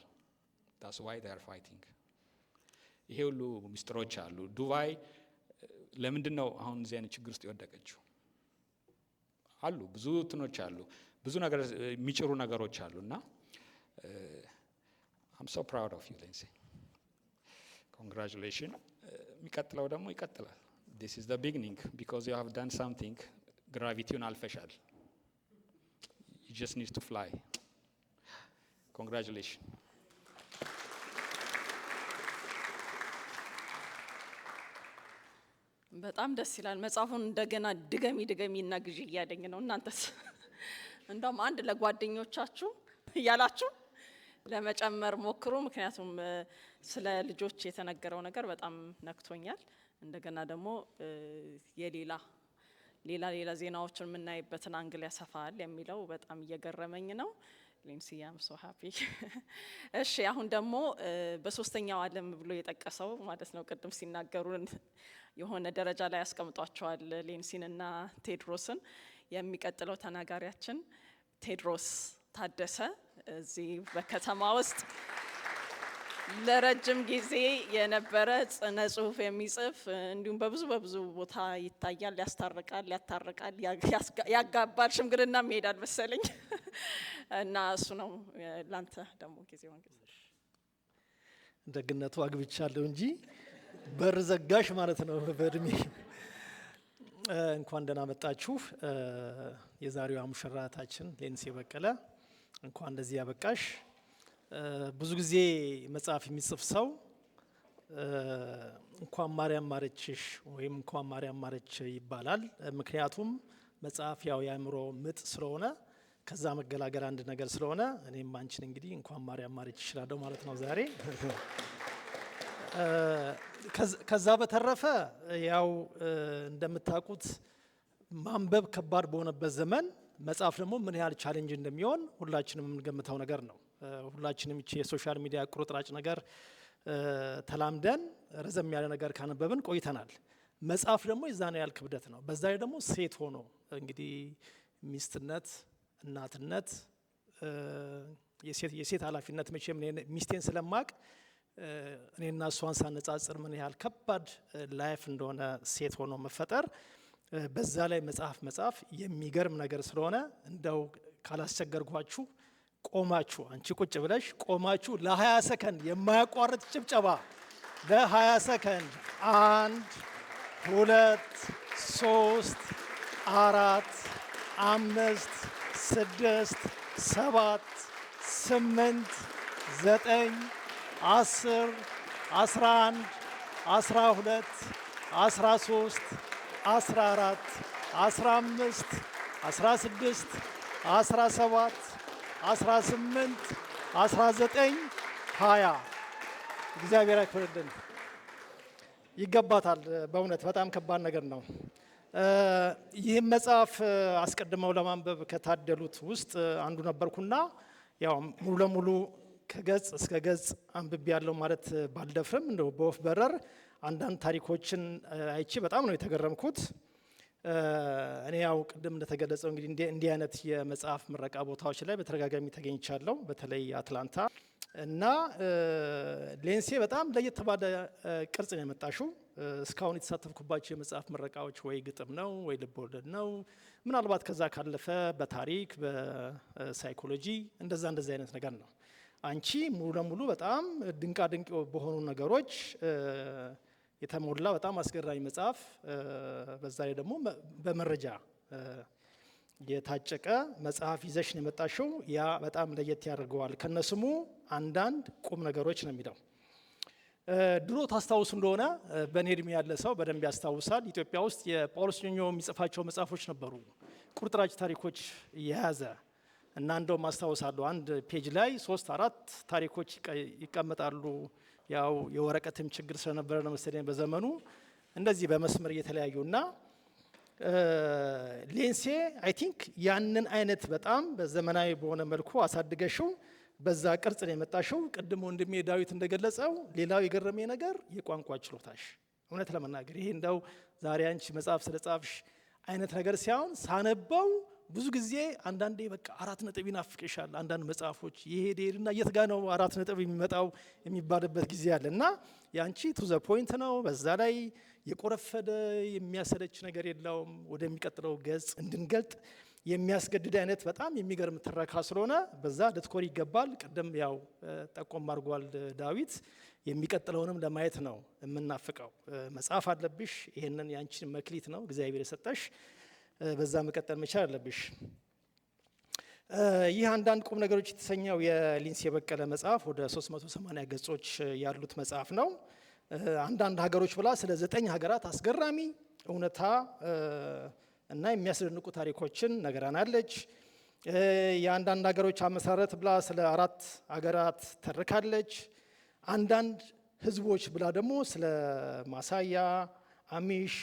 S1: That's why they are fighting። ይሄ ሁሉ ምስጢሮች አሉ። ዱባይ ለምንድን ነው አሁን እዚህ አይነት ችግር ውስጥ የወደቀችው? አሉ፣ ብዙ እንትኖች አሉ፣ ብዙ ነገር የሚጭሩ ነገሮች አሉ። እና I'm so proud of you ሌንሴ፣ congratulation። የሚቀጥለው ደግሞ ይቀጥላል። This is the beginning because you have done something። Gravity ውን አልፈሻል። You just need to fly. Congratulation.
S7: በጣም ደስ ይላል። መጽሐፉን እንደገና ድገሚ ድገሚ እና ግዢ እያለኝ ነው። እናንተስ እንደውም አንድ ለጓደኞቻችሁ እያላችሁ ለመጨመር ሞክሩ። ምክንያቱም ስለ ልጆች የተነገረው ነገር በጣም ነክቶኛል። እንደገና ደግሞ የሌላ ሌላ ሌላ ዜናዎችን የምናይበትን angle ያሰፋል የሚለው በጣም እየገረመኝ ነው። ሌንሲ፣ I'm so happy። እሺ፣ አሁን ደግሞ በሶስተኛው ዓለም ብሎ የጠቀሰው ማለት ነው፣ ቅድም ሲናገሩ የሆነ ደረጃ ላይ ያስቀምጧቸዋል ሌንሲን እና ቴድሮስን። የሚቀጥለው ተናጋሪያችን ቴድሮስ ታደሰ እዚህ በከተማ ውስጥ ለረጅም ጊዜ የነበረ ስነ ጽሁፍ የሚጽፍ፣ እንዲሁም በብዙ በብዙ ቦታ ይታያል፣ ያስታርቃል፣ ያታርቃል፣ ያጋባል፣ ሽምግልናም ይሄዳል መሰለኝ እና እሱ ነው። ላንተ ደግሞ ጊዜውን ጊዜ
S3: ደግነቱ አግብቻለሁ እንጂ በር ዘጋሽ ማለት ነው በእድሜ። እንኳን ደህና መጣችሁ። የዛሬዋ ሙሽራታችን ሌንሴ በቀለ፣ እንኳን እንደዚህ ያበቃሽ። ብዙ ጊዜ መጽሐፍ የሚጽፍ ሰው እንኳን ማርያም ማረችሽ ወይም እንኳን ማርያም ማረች ይባላል። ምክንያቱም መጽሐፍ ያው የአእምሮ ምጥ ስለሆነ ከዛ መገላገል አንድ ነገር ስለሆነ እኔም አንቺን እንግዲህ እንኳን ማርያም ማረችሽ እላለሁ ማለት ነው ዛሬ። ከዛ በተረፈ ያው እንደምታውቁት ማንበብ ከባድ በሆነበት ዘመን መጽሐፍ ደግሞ ምን ያህል challenge እንደሚሆን ሁላችንም የምንገምተው ነገር ነው። ሁላችንም ይቺ የ social media ቁርጥራጭ ነገር ተላምደን ረዘም ያለ ነገር ካነበብን ቆይተናል። መጽሐፍ ደግሞ የዛን ያህል ክብደት ነው። በዛ ላይ ደግሞ ሴት ሆኖ እንግዲህ ሚስትነት፣ እናትነት፣ የሴት ኃላፊነት መቼም ሚስቴን ስለማቅ እኔና እሷን ሳነጻጽር ምን ያህል ከባድ life እንደሆነ ሴት ሆኖ መፈጠር፣ በዛ ላይ መጽሐፍ መጻፍ የሚገርም ነገር ስለሆነ እንደው ካላስቸገርኳችሁ ቆማችሁ፣ አንቺ ቁጭ ብለሽ ቆማችሁ ለ20 ሰከንድ የማያቋርጥ ጭብጨባ፣ ለ20 ሰከንድ። አንድ፣ ሁለት፣ ሶስት፣ አራት፣ አምስት፣ ስድስት፣ ሰባት፣ ስምንት፣ ዘጠኝ፣ 10፣ 11፣ 12፣ 13፣ 14፣ 15፣ 16፣ 17፣ 18፣ 19፣ 20። እግዚአብሔር ያክብርልን። ይገባታል። በእውነት በጣም ከባድ ነገር ነው። ይህም መጽሐፍ አስቀድመው ለማንበብ ከታደሉት ውስጥ አንዱ ነበርኩና ያው ሙሉ ለሙሉ ከገጽ እስከ ገጽ አንብቤ ያለው ማለት ባልደፍርም እንደው በወፍ በረር አንዳንድ ታሪኮችን አይቼ በጣም ነው የተገረምኩት። እኔ ያው ቅድም እንደተገለጸው እንግዲህ እንዲህ አይነት የመጽሐፍ ምረቃ ቦታዎች ላይ በተደጋጋሚ ተገኝቻለሁ፣ በተለይ አትላንታ። እና ሌንሴ፣ በጣም ለየት ባለ ቅርጽ ነው የመጣሽው። እስካሁን የተሳተፍኩባቸው የመጽሐፍ ምረቃዎች ወይ ግጥም ነው ወይ ልብ ወለድ ነው፣ ምናልባት ከዛ ካለፈ በታሪክ፣ በሳይኮሎጂ እንደዛ እንደዛ አይነት ነገር ነው። አንቺ ሙሉ ለሙሉ በጣም ድንቃ ድንቅ በሆኑ ነገሮች የተሞላ በጣም አስገራሚ መጽሐፍ፣ በዛ ላይ ደግሞ በመረጃ የታጨቀ መጽሐፍ ይዘሽ ነው የመጣሽው። ያ በጣም ለየት ያደርገዋል። ከነስሙ አንዳንድ ቁም ነገሮች ነው የሚለው። ድሮ ታስታውሱ እንደሆነ፣ በእኔ እድሜ ያለ ሰው በደንብ ያስታውሳል። ኢትዮጵያ ውስጥ የጳውሎስ ኞኞ የሚጽፋቸው መጽሐፎች ነበሩ፣ ቁርጥራጭ ታሪኮች የያዘ። እና እንደውም አስታውሳለሁ አንድ page ላይ ሶስት አራት ታሪኮች ይቀመጣሉ። ያው የወረቀትም ችግር ስለነበረ ነው መሰለኝ በዘመኑ እንደዚህ በመስመር እየተለያዩ። እና ሌንሴ፣ I think ያንን አይነት በጣም በዘመናዊ በሆነ መልኩ አሳድገሽው በዛ ቅርጽ ነው የመጣሽው። ቅድም ወንድሜ ዳዊት እንደገለጸው ሌላው የገረመኝ ነገር የቋንቋ ችሎታሽ፣ እውነት ለመናገር ይሄ እንደው ዛሬ አንቺ መጽሐፍ ስለጻፍሽ አይነት ነገር ሳይሆን ሳነበው ብዙ ጊዜ አንዳንዴ በቃ አራት ነጥብ ይናፍቅሻል። አንዳንድ መጽሐፎች ይሄድ ይሄድና የት ጋ ነው አራት ነጥብ የሚመጣው የሚባልበት ጊዜ አለ እና የአንቺ to the point ነው። በዛ ላይ የቆረፈደ የሚያሰለች ነገር የለውም። ወደሚቀጥለው ገጽ እንድንገልጥ የሚያስገድድ አይነት በጣም የሚገርም ትረካ ስለሆነ በዛ ልትኮሪ ይገባል። ቅድም ያው ጠቆም አድርጓል ዳዊት። የሚቀጥለውንም ለማየት ነው የምናፍቀው። መጽሐፍ አለብሽ። ይሄንን የአንቺን መክሊት ነው እግዚአብሔር የሰጠሽ። በዛ መቀጠል መቻል አለብሽ። ይህ "አንዳንድ ቁም ነገሮች" የተሰኘው የሊንሴ በቀለ መጽሐፍ ወደ 380 ገጾች ያሉት መጽሐፍ ነው። አንዳንድ ሀገሮች ብላ ስለ ዘጠኝ ሀገራት አስገራሚ እውነታ እና የሚያስደንቁ ታሪኮችን ነግራናለች። የአንዳንድ ሀገሮች አመሰራረት ብላ ስለ አራት ሀገራት ተርካለች። አንዳንድ ህዝቦች ብላ ደግሞ ስለ ማሳያ፣ አሚሽ፣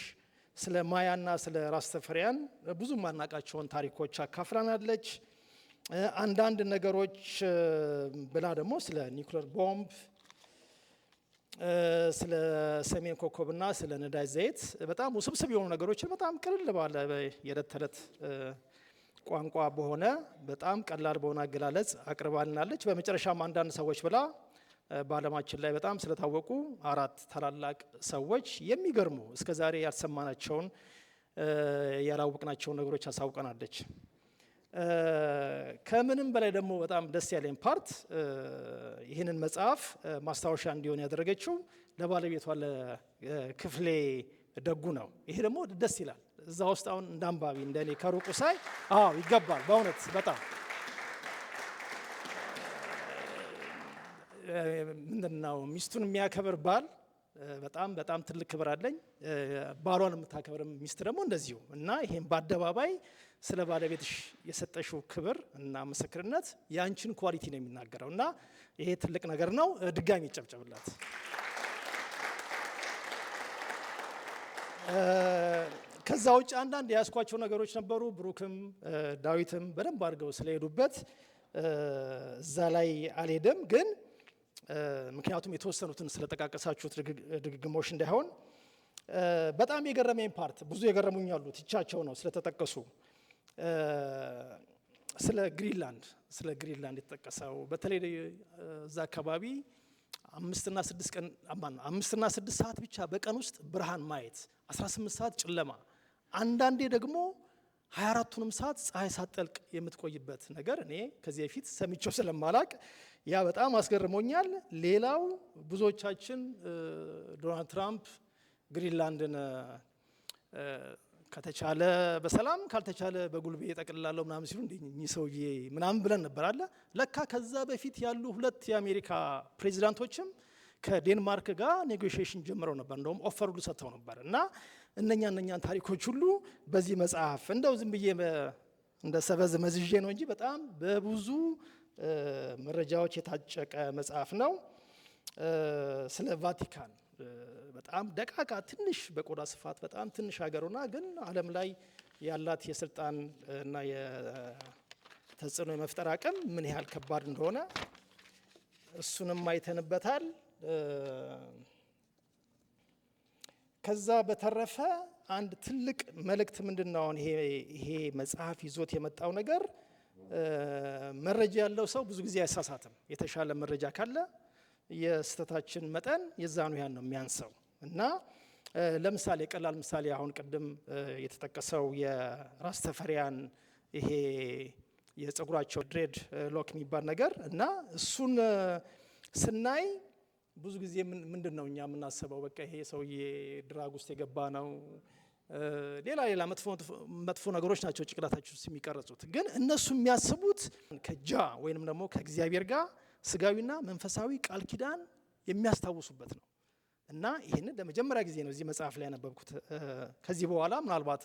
S3: ስለ ማያና ስለ ራስተፈሪያን ብዙ ማናቃቸውን ታሪኮች አካፍላናለች። አንዳንድ ነገሮች ብላ ደግሞ ስለ ኒውክለር ቦምብ፣ ስለ ሰሜን ኮከብና ስለ ነዳጅ ዘይት በጣም ውስብስብ የሆኑ ነገሮችን በጣም ቅልል ባለ የዕለት ተዕለት ቋንቋ በሆነ፣ በጣም ቀላል በሆነ አገላለጽ አቅርባልናለች። በመጨረሻም አንዳንድ ሰዎች ብላ በዓለማችን ላይ በጣም ስለታወቁ አራት ታላላቅ ሰዎች የሚገርሙ፣ እስከ ዛሬ ያልሰማናቸውን፣ ያላወቅናቸውን ነገሮች አሳውቃናለች። ከምንም በላይ ደግሞ በጣም ደስ ያለኝ part ይህንን መጽሐፍ ማስታወሻ እንዲሆን ያደረገችው ለባለቤቷ ለክፍሌ ደጉ ነው። ይሄ ደግሞ ደስ ይላል። እዛ ውስጥ አሁን እንደ አንባቢ፣ እንደ እኔ ከሩቁ ሳይ፣ አዎ ይገባል። በእውነት በጣም ምንድን ነው፣ ሚስቱን የሚያከብር ባል በጣም በጣም ትልቅ ክብር አለኝ። ባሏን የምታከብር ሚስት ደግሞ እንደዚሁ። እና ይሄን በአደባባይ ስለ ባለቤትሽ የሰጠሽው ክብር እና ምስክርነት የአንቺን quality ነው የሚናገረው እና ይሄ ትልቅ ነገር ነው። ድጋሚ ይጨብጨብላት። ከዛ ውጭ አንዳንድ የያዝኳቸው ነገሮች ነበሩ። ብሩክም ዳዊትም በደንብ አድርገው ስለሄዱበት እዛ ላይ አልሄድም፣ ግን ምክንያቱም የተወሰኑትን ስለጠቃቀሳችሁት ድግግሞሽ እንዳይሆን። በጣም የገረመኝ part፣ ብዙ የገረሙኝ አሉ፣ ትቻቸው ነው ስለተጠቀሱ፣ ስለ ግሪንላንድ የተጠቀሰው፣ በተለይ እዛ አካባቢ 5ና 6 ቀን፣ 5ና 6 ሰዓት ብቻ በቀን ውስጥ ብርሃን ማየት፣ 18 ሰዓት ጨለማ፣ አንዳንዴ ደግሞ 24ቱንም ሰዓት ፀሐይ ሳትጠልቅ የምትቆይበት ነገር እኔ ከዚህ በፊት ሰምቼው ስለማላቅ ያ በጣም አስገርሞኛል። ሌላው ብዙዎቻችን ዶናልድ ትራምፕ ግሪንላንድን ከተቻለ በሰላም ካልተቻለ በጉልቤ እጠቀልላለሁ ምናምን ሲሉ እንዴ እኚህ ሰውዬ ምናምን ብለን ነበር አለ። ለካ ከዛ በፊት ያሉ ሁለት የአሜሪካ ፕሬዚዳንቶችም ከዴንማርክ ጋር negotiation ጀምረው ነበር። እንደውም offer ሁሉ ሰጥተው ነበር። እና እነኛን ታሪኮች ሁሉ በዚህ መጽሐፍ እንደው ዝም ብዬ እንደ ሰበዝ መዝዤ ነው እንጂ በጣም በብዙ መረጃዎች የታጨቀ መጽሐፍ ነው። ስለ ቫቲካን፣ በጣም ደቃቃ፣ ትንሽ፣ በቆዳ ስፋት በጣም ትንሽ ሀገር ሆና ግን ዓለም ላይ ያላት የስልጣን እና የተጽዕኖ የመፍጠር አቅም ምን ያህል ከባድ እንደሆነ እሱንም አይተንበታል። ከዛ በተረፈ አንድ ትልቅ መልእክት ምንድን ነው? አሁን ይሄ መጽሐፍ ይዞት የመጣው ነገር መረጃ ያለው ሰው ብዙ ጊዜ አይሳሳትም። የተሻለ መረጃ ካለ የስህተታችን መጠን የዛኑ ያህል ነው የሚያንሰው። እና ለምሳሌ ቀላል ምሳሌ አሁን ቅድም የተጠቀሰው የራስ ተፈሪያን ይሄ የጸጉራቸው dreadlock የሚባል ነገር እና እሱን ስናይ ብዙ ጊዜ ምንድን ነው እኛ የምናስበው? በቃ ይሄ ሰውዬ drug ውስጥ የገባ ነው፣ ሌላ ሌላ መጥፎ ነገሮች ናቸው ጭንቅላታችን ውስጥ የሚቀረጹት። ግን እነሱ የሚያስቡት ከጃ ወይንም ደግሞ ከእግዚአብሔር ጋር ስጋዊና መንፈሳዊ ቃል ኪዳን የሚያስታውሱበት ነው። እና ይህንን ለመጀመሪያ ጊዜ ነው እዚህ መጽሐፍ ላይ ያነበብኩት። ከዚህ በኋላ ምናልባት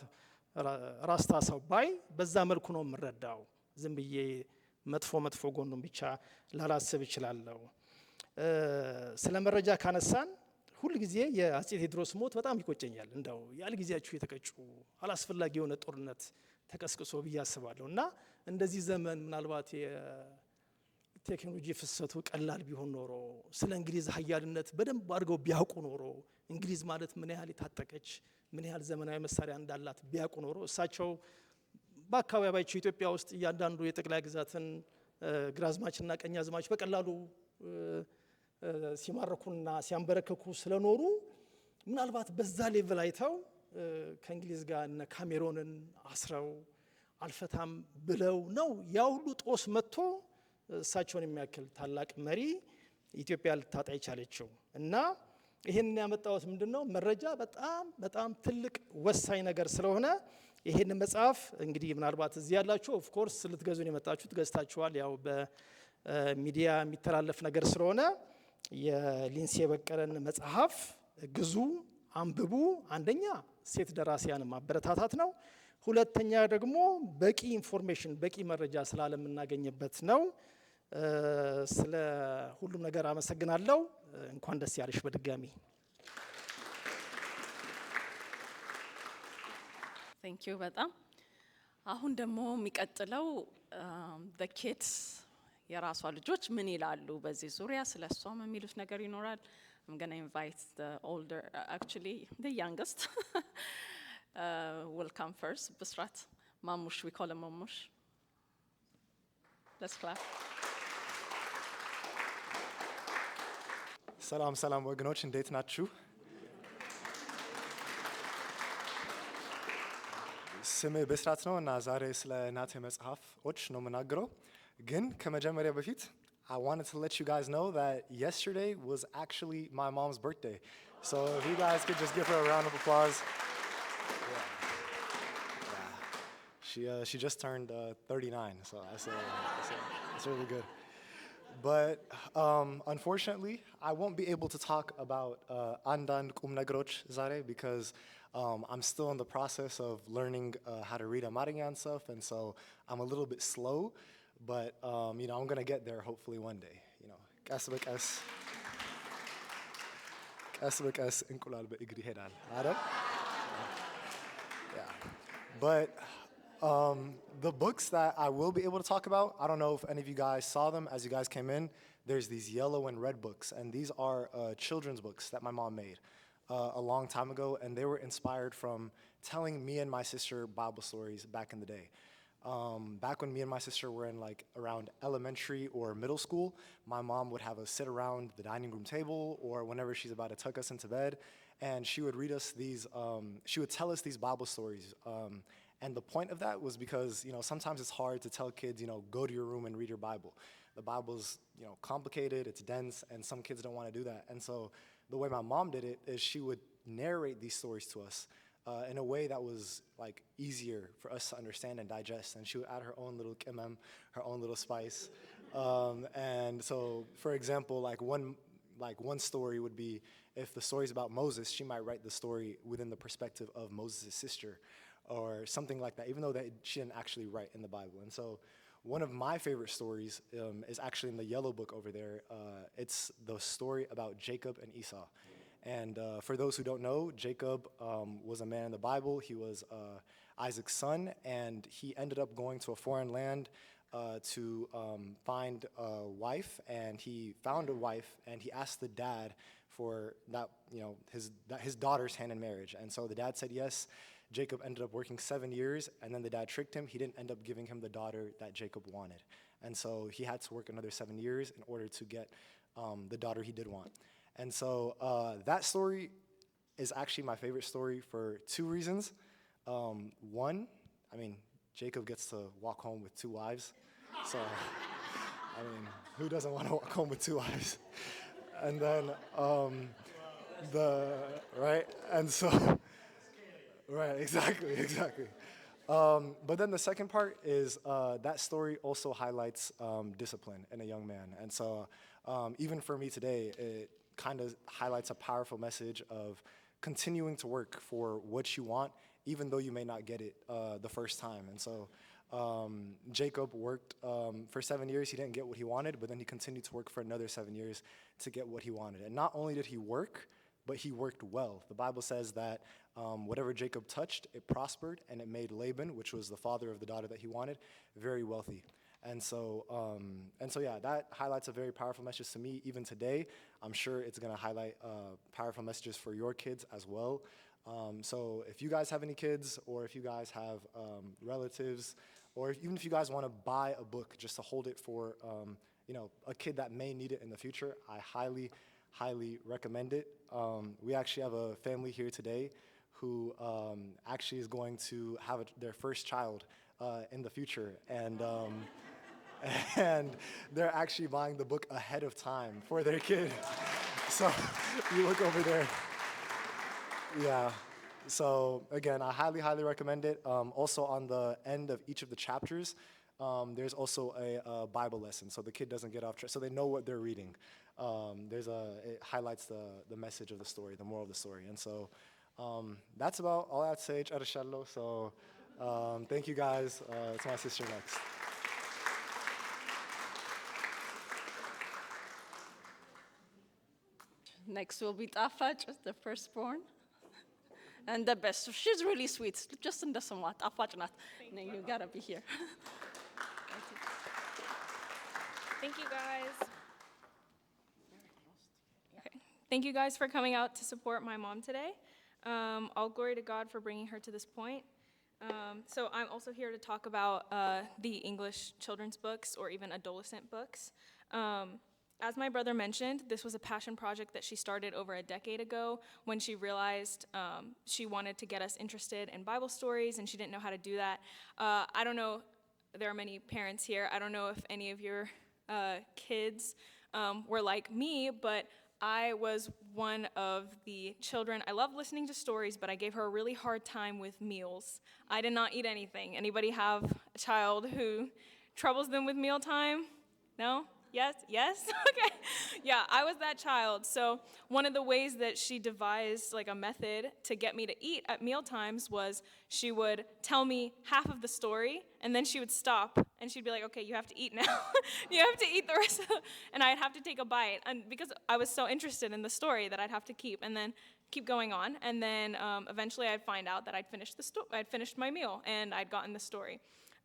S3: ራስታ ሰው ባይ በዛ መልኩ ነው የምረዳው። ዝም ብዬ መጥፎ መጥፎ ጎኑን ብቻ ላላስብ እችላለሁ። ስለ መረጃ ካነሳን ሁል ጊዜ የአጼ ቴዎድሮስ ሞት በጣም ይቆጨኛል። እንደው ያለ ጊዜያቸው የተቀጩ፣ አላስፈላጊ የሆነ ጦርነት ተቀስቅሶ ብዬ አስባለሁ። እና እንደዚህ ዘመን ምናልባት የቴክኖሎጂ ፍሰቱ ቀላል ቢሆን ኖሮ፣ ስለ እንግሊዝ ሀያልነት በደንብ አድርገው ቢያውቁ ኖሮ፣ እንግሊዝ ማለት ምን ያህል የታጠቀች፣ ምን ያህል ዘመናዊ መሳሪያ እንዳላት ቢያውቁ ኖሮ፣ እሳቸው በአካባቢያቸው ኢትዮጵያ ውስጥ እያንዳንዱ የጠቅላይ ግዛትን ግራዝማችና ቀኛዝማች በቀላሉ ሲማርኩና ሲያንበረክኩ ስለኖሩ ምናልባት በዛ level አይተው ከእንግሊዝ ጋር እነ ካሜሮንን አስረው አልፈታም ብለው ነው ያ ሁሉ ጦስ መጥቶ እሳቸውን የሚያክል ታላቅ መሪ ኢትዮጵያ ልታጣ የቻለችው። እና ይህንን ያመጣሁት ምንድን ነው፣ መረጃ በጣም በጣም ትልቅ ወሳኝ ነገር ስለሆነ ይሄንን መጽሐፍ እንግዲህ ምናልባት እዚህ ያላችሁ of course ልትገዙ ነው የመጣችሁት፣ ገዝታችኋል። ያው በሚዲያ የሚተላለፍ ነገር ስለሆነ የሊንሴ በቀለን መጽሐፍ ግዙ፣ አንብቡ። አንደኛ ሴት ደራሲያን ማበረታታት ነው። ሁለተኛ ደግሞ በቂ information፣ በቂ መረጃ ስላለ የምናገኝበት ነው። ስለ ሁሉም ነገር አመሰግናለሁ። እንኳን ደስ ያለሽ በድጋሚ።
S7: Thank you በጣም። አሁን ደግሞ የሚቀጥለው the kids፣ የራሷ ልጆች ምን ይላሉ በዚህ ዙሪያ፣ ስለ እሷም የሚሉት ነገር ይኖራል። I'm gonna invite the older, actually the youngest, will come first. Bisrat Mamush, we call him Mamush. Let's clap.
S5: ሰላም ሰላም ወገኖች፣ እንዴት ናችሁ? ስሜ ብስራት ነው እና ዛሬ ስለ እናቴ መጽሐፎች ነው የምናገረው። ግን ከመጀመሪያ በፊት I wanted to let you guys know that yesterday was actually my mom's birthday. So if you guys could just give her a round of applause. Yeah. Yeah. She just turned 39, so that's really good. But unfortunately, I won't be able to talk about አንዳንድ ቁም ነገሮች ዛሬ because I'm still in the process of learning how to read አማርኛ and stuff, and so I'm a little bit slow. But I'm gonna get there hopefully one day. ቀስ በቀስ፣ ቀስ በቀስ እንቁላል በእግር ይሄዳል አይደል? Yeah. But the books that I will be able to talk about, I don't know if any of you guys saw them as you guys came in. There's these yellow and red books, and these are children's books that my mom made a long time ago, and they were inspired from telling me and my sister Bible stories back in the day. Back when me and my sister were in like around elementary or middle school, my mom would have us sit around the dining room table or whenever she's about to tuck us into bed, and she would read us these, she would tell us these Bible stories. And the point of that was because sometimes it's hard to tell kids, go to your room and read your Bible. The Bible's complicated, it's dense, and some kids don't want to do that. And so the way my mom did it is she would narrate these stories to us in a way that was like easier for us to understand and digest. And she would add her own little ቅመም, her own little spice. And so, for example, like one story would be if the story's about Moses, she might write the story within the perspective of Moses' sister or something like that, even though that she didn't actually write in the Bible. And so one of my favorite stories is actually in the yellow book over there. It's the story about Jacob and Esau. And for those who don't know, Jacob was a man in the Bible. He was Isaac's son, and he ended up going to a foreign land to find a wife. And he found a wife, and he asked the dad for his daughter's hand in marriage. And so the dad said yes. Jacob ended up working 7 years, and then the dad tricked him. He didn't end up giving him the daughter that Jacob wanted. And so he had to work another 7 years in order to get the daughter he did want. And so that story is actually my favorite story for two reasons. One, I mean, Jacob gets to walk home with two wives. So, I mean, who doesn't want to walk home with two wives? And then right? And so, right, exactly. But then the second part is that story also highlights discipline in a young man. And so, even for me today, it kind of highlights a powerful message of continuing to work for what you want, even though you may not get it the first time. And so, Jacob worked for 7 years. He didn't get what he wanted, but then he continued to work for another 7 years to get what he wanted. And not only did he work, but he worked well. The Bible says that whatever Jacob touched, it prospered, and it made Laban, which was the father of the daughter that he wanted, very wealthy. And so, yeah, that highlights a very powerful message to me even today. I'm sure it's gonna highlight powerful messages for your kids as well. So, if you guys have any kids, or if you guys have relatives, or even if you guys want to buy a book just to hold it for a kid that may need it in the future, I highly, highly recommend it. We actually have a family here today who actually is going to have their first child in the future, and they're actually buying the book ahead of time for their kid. So you look over there. Yeah. So again, I highly, highly recommend it. Also, on the end of each of the chapters, there's also a Bible lesson, so the kid doesn't get off track, so they know what they're reading. It highlights the message of the story, the moral of the story. And so that's about all I have to say, ጨርሻለሁ. So thank you guys. It's my sister next.
S7: Next will be ጣፋጭ, the firstborn. And the best. She's really sweet. Just እንደ ስሟ ጣፋጭ ናት። You gotta be here.
S2: Thank you, guys. Okay. Thank you guys for coming out to support my mom today. All glory to God for bringing her to this point. So I'm also here to talk about the English children's books or even adolescent books. As my brother mentioned, this was a passion project that she started over a decade ago when she realized she wanted to get us interested in Bible stories and she didn't know how to do that. I don't know, there are many parents here. I don't know if any of your kids were like me, but I was one of the children. I loved listening to stories, but I gave her a really hard time with meals. I did not eat anything. Anybody have a child who troubles them with mealtime? No? Yes? Yes? Okay. Yeah, I was that child. So one of the ways that she devised like a method to get me to eat at meal times was she would tell me half of the story and then she would stop and she'd be like, "Okay, you have to eat now. You have to eat the rest of the," and I'd have to take a bite. And because I was so interested in the story that I'd have to keep and then keep going on. And then eventually I'd find out that I'd finished my meal and I'd gotten the story.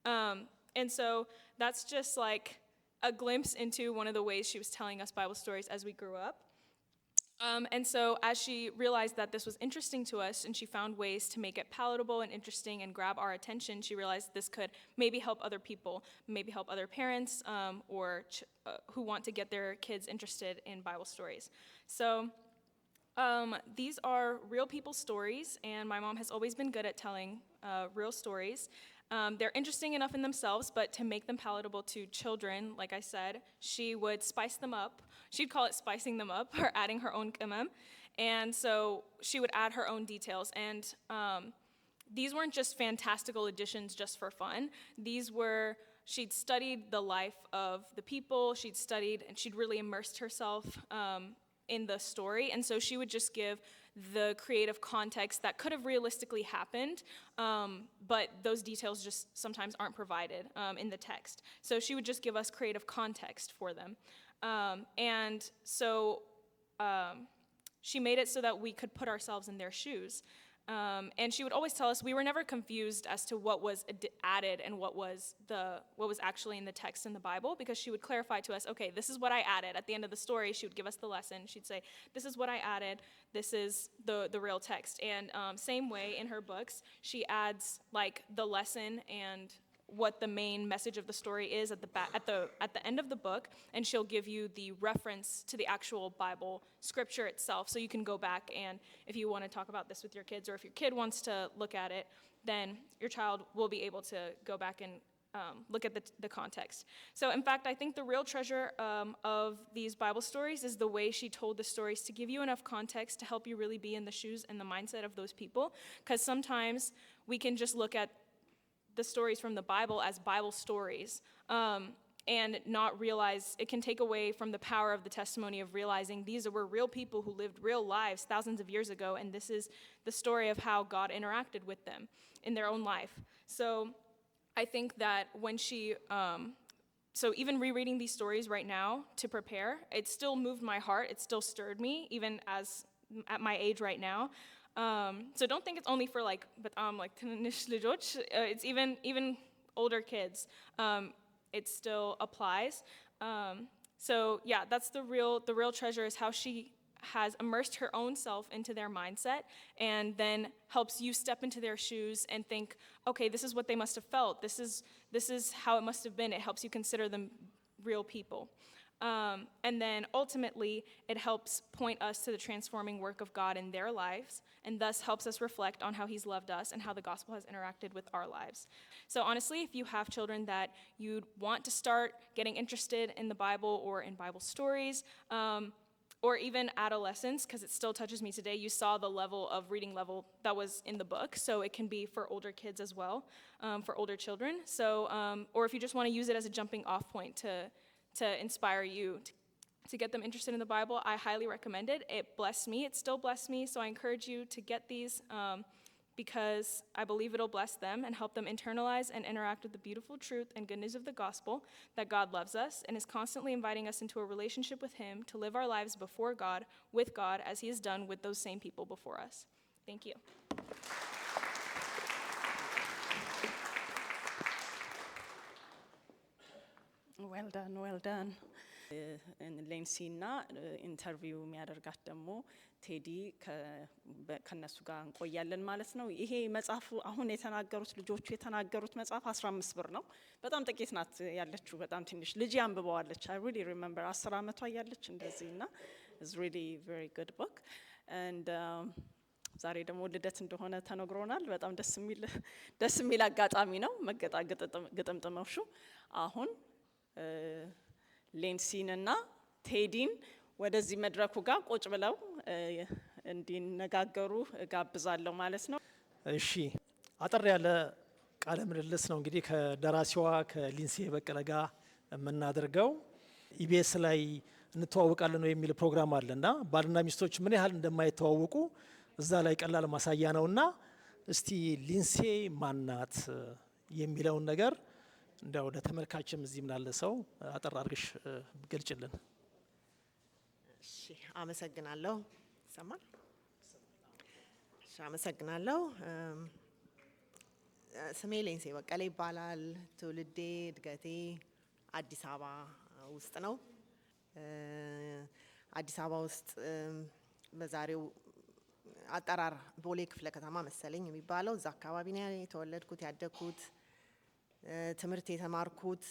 S2: And so that's just like a glimpse into one of the ways she was telling us Bible stories as we grew up. And so as she realized that this was interesting to us and she found ways to make it palatable and interesting and grab our attention, she realized this could maybe help other people, maybe help other parents or who want to get their kids interested in Bible stories. So these are real people stories, and my mom has always been good at telling real stories. They're interesting enough in themselves, but to make them palatable to children, like I said, she would spice them up. She'd call it spicing them up or adding her own ቅመም. And so she would add her own details. And these weren't just fantastical additions just for fun. She'd studied the life of the people. She'd studied and she'd really immersed herself in the story. And so she would just give the creative context that could have realistically happened, but those details just sometimes aren't provided in the text. So she would just give us creative context for them. And so she made it so that we could put ourselves in their shoes. And she would always tell us we were never confused as to what was added and what was actually in the text in the Bible, because she would clarify to us, "Okay, this is what I added." At the end of the story, she would give us the lesson. She'd say, "This is what I added. This is the real text." And same way in her books, she adds like the lesson and what the main message of the story is at the end of the book, and she'll give you the reference to the actual Bible scripture itself, so you can go back, and if you want to talk about this with your kids or if your kid wants to look at it, then your child will be able to go back and look at the context. So, in fact, I think the real treasure of these Bible stories is the way she told the stories to give you enough context to help you really be in the shoes and the mindset of those people. Because sometimes we can just look at the stories from the Bible as Bible stories and not realize it can take away from the power of the testimony of realizing these were real people who lived real lives thousands of years ago, and this is the story of how God interacted with them in their own life. So I think that when she, so even rereading these stories right now to prepare, it still moved my heart. It still stirred me, even as at my age right now. So don't think it's only for like, በጣም like ትንንሽ ልጆች. It's even older kids. It still applies. So yeah, that's the real treasure is how she has immersed her own self into their mindset and then helps you step into their shoes and think, "Okay, this is what they must have felt. This is how it must have been." It helps you consider them real people. And then ultimately, it helps point us to the transforming work of God in their lives and thus helps us reflect on how He's loved us and how the gospel has interacted with our lives. So, honestly, if you have children that you'd want to start getting interested in the Bible or in Bible stories, Or even adolescents, because it still touches me today. You saw the level of reading level that was in the book, so it can be for older kids as well, for older children. So, or if you just want to use it as a jumping off point to inspire you to get them interested in the Bible, I highly recommend it. It blessed me. It still blessed me. So I encourage you to get these because I believe it'll bless them and help them internalize and interact with the beautiful truth and good news of the gospel that God loves us and is constantly inviting us into a relationship with Him to live our lives before God, with God, as He has done with those same people before us. Thank you.
S7: Well done, well done. ሌንሲ እና interview የሚያደርጋት ደግሞ ቴዲ ከነሱ ጋር እንቆያለን ማለት ነው። ይሄ መጽሐፉ አሁን የተናገሩት ልጆቹ የተናገሩት መጽሐፍ 15 ብር ነው። በጣም ጥቂት ናት ያለችው፣ በጣም ትንሽ። ልጄ አንብበዋለች። I really remember 10 ዓመቷ እያለች እንደዚህ እና it's really very good book and ዛሬ ደግሞ ልደት እንደሆነ ተነግሮናል። በጣም ደስ የሚል አጋጣሚ ነው። መገጣ ግጥምጥሞሹ አሁን ሌንሲንና ቴዲን ወደዚህ መድረኩ ጋር ቁጭ ብለው እንዲነጋገሩ እጋብዛለሁ ማለት ነው።
S3: እሺ፣ አጠር ያለ ቃለ ምልልስ ነው እንግዲህ ከደራሲዋ ከሊንሴ በቀለ ጋር የምናደርገው። ኢቢኤስ ላይ እንተዋወቃለን ነው የሚል ፕሮግራም አለ እና ባልና ሚስቶች ምን ያህል እንደማይተዋወቁ እዛ ላይ ቀላል ማሳያ ነውና እስቲ ሊንሴ ማናት የሚለውን ነገር እንዲያው ለተመልካችም እዚህም ላለ ሰው አጠር አድርገሽ ገልጭልን።
S8: እሺ፣ አመሰግናለሁ። ይሰማል? እሺ፣ አመሰግናለሁ። ስሜ ሌንሴ በቀለ ይባላል። ትውልዴ እድገቴ አዲስ አበባ ውስጥ ነው። አዲስ አበባ ውስጥ በዛሬው አጠራር ቦሌ ክፍለ ከተማ መሰለኝ የሚባለው፣ እዛ አካባቢ ነው የተወለድኩት ያደግኩት። ትምህርት የተማርኩት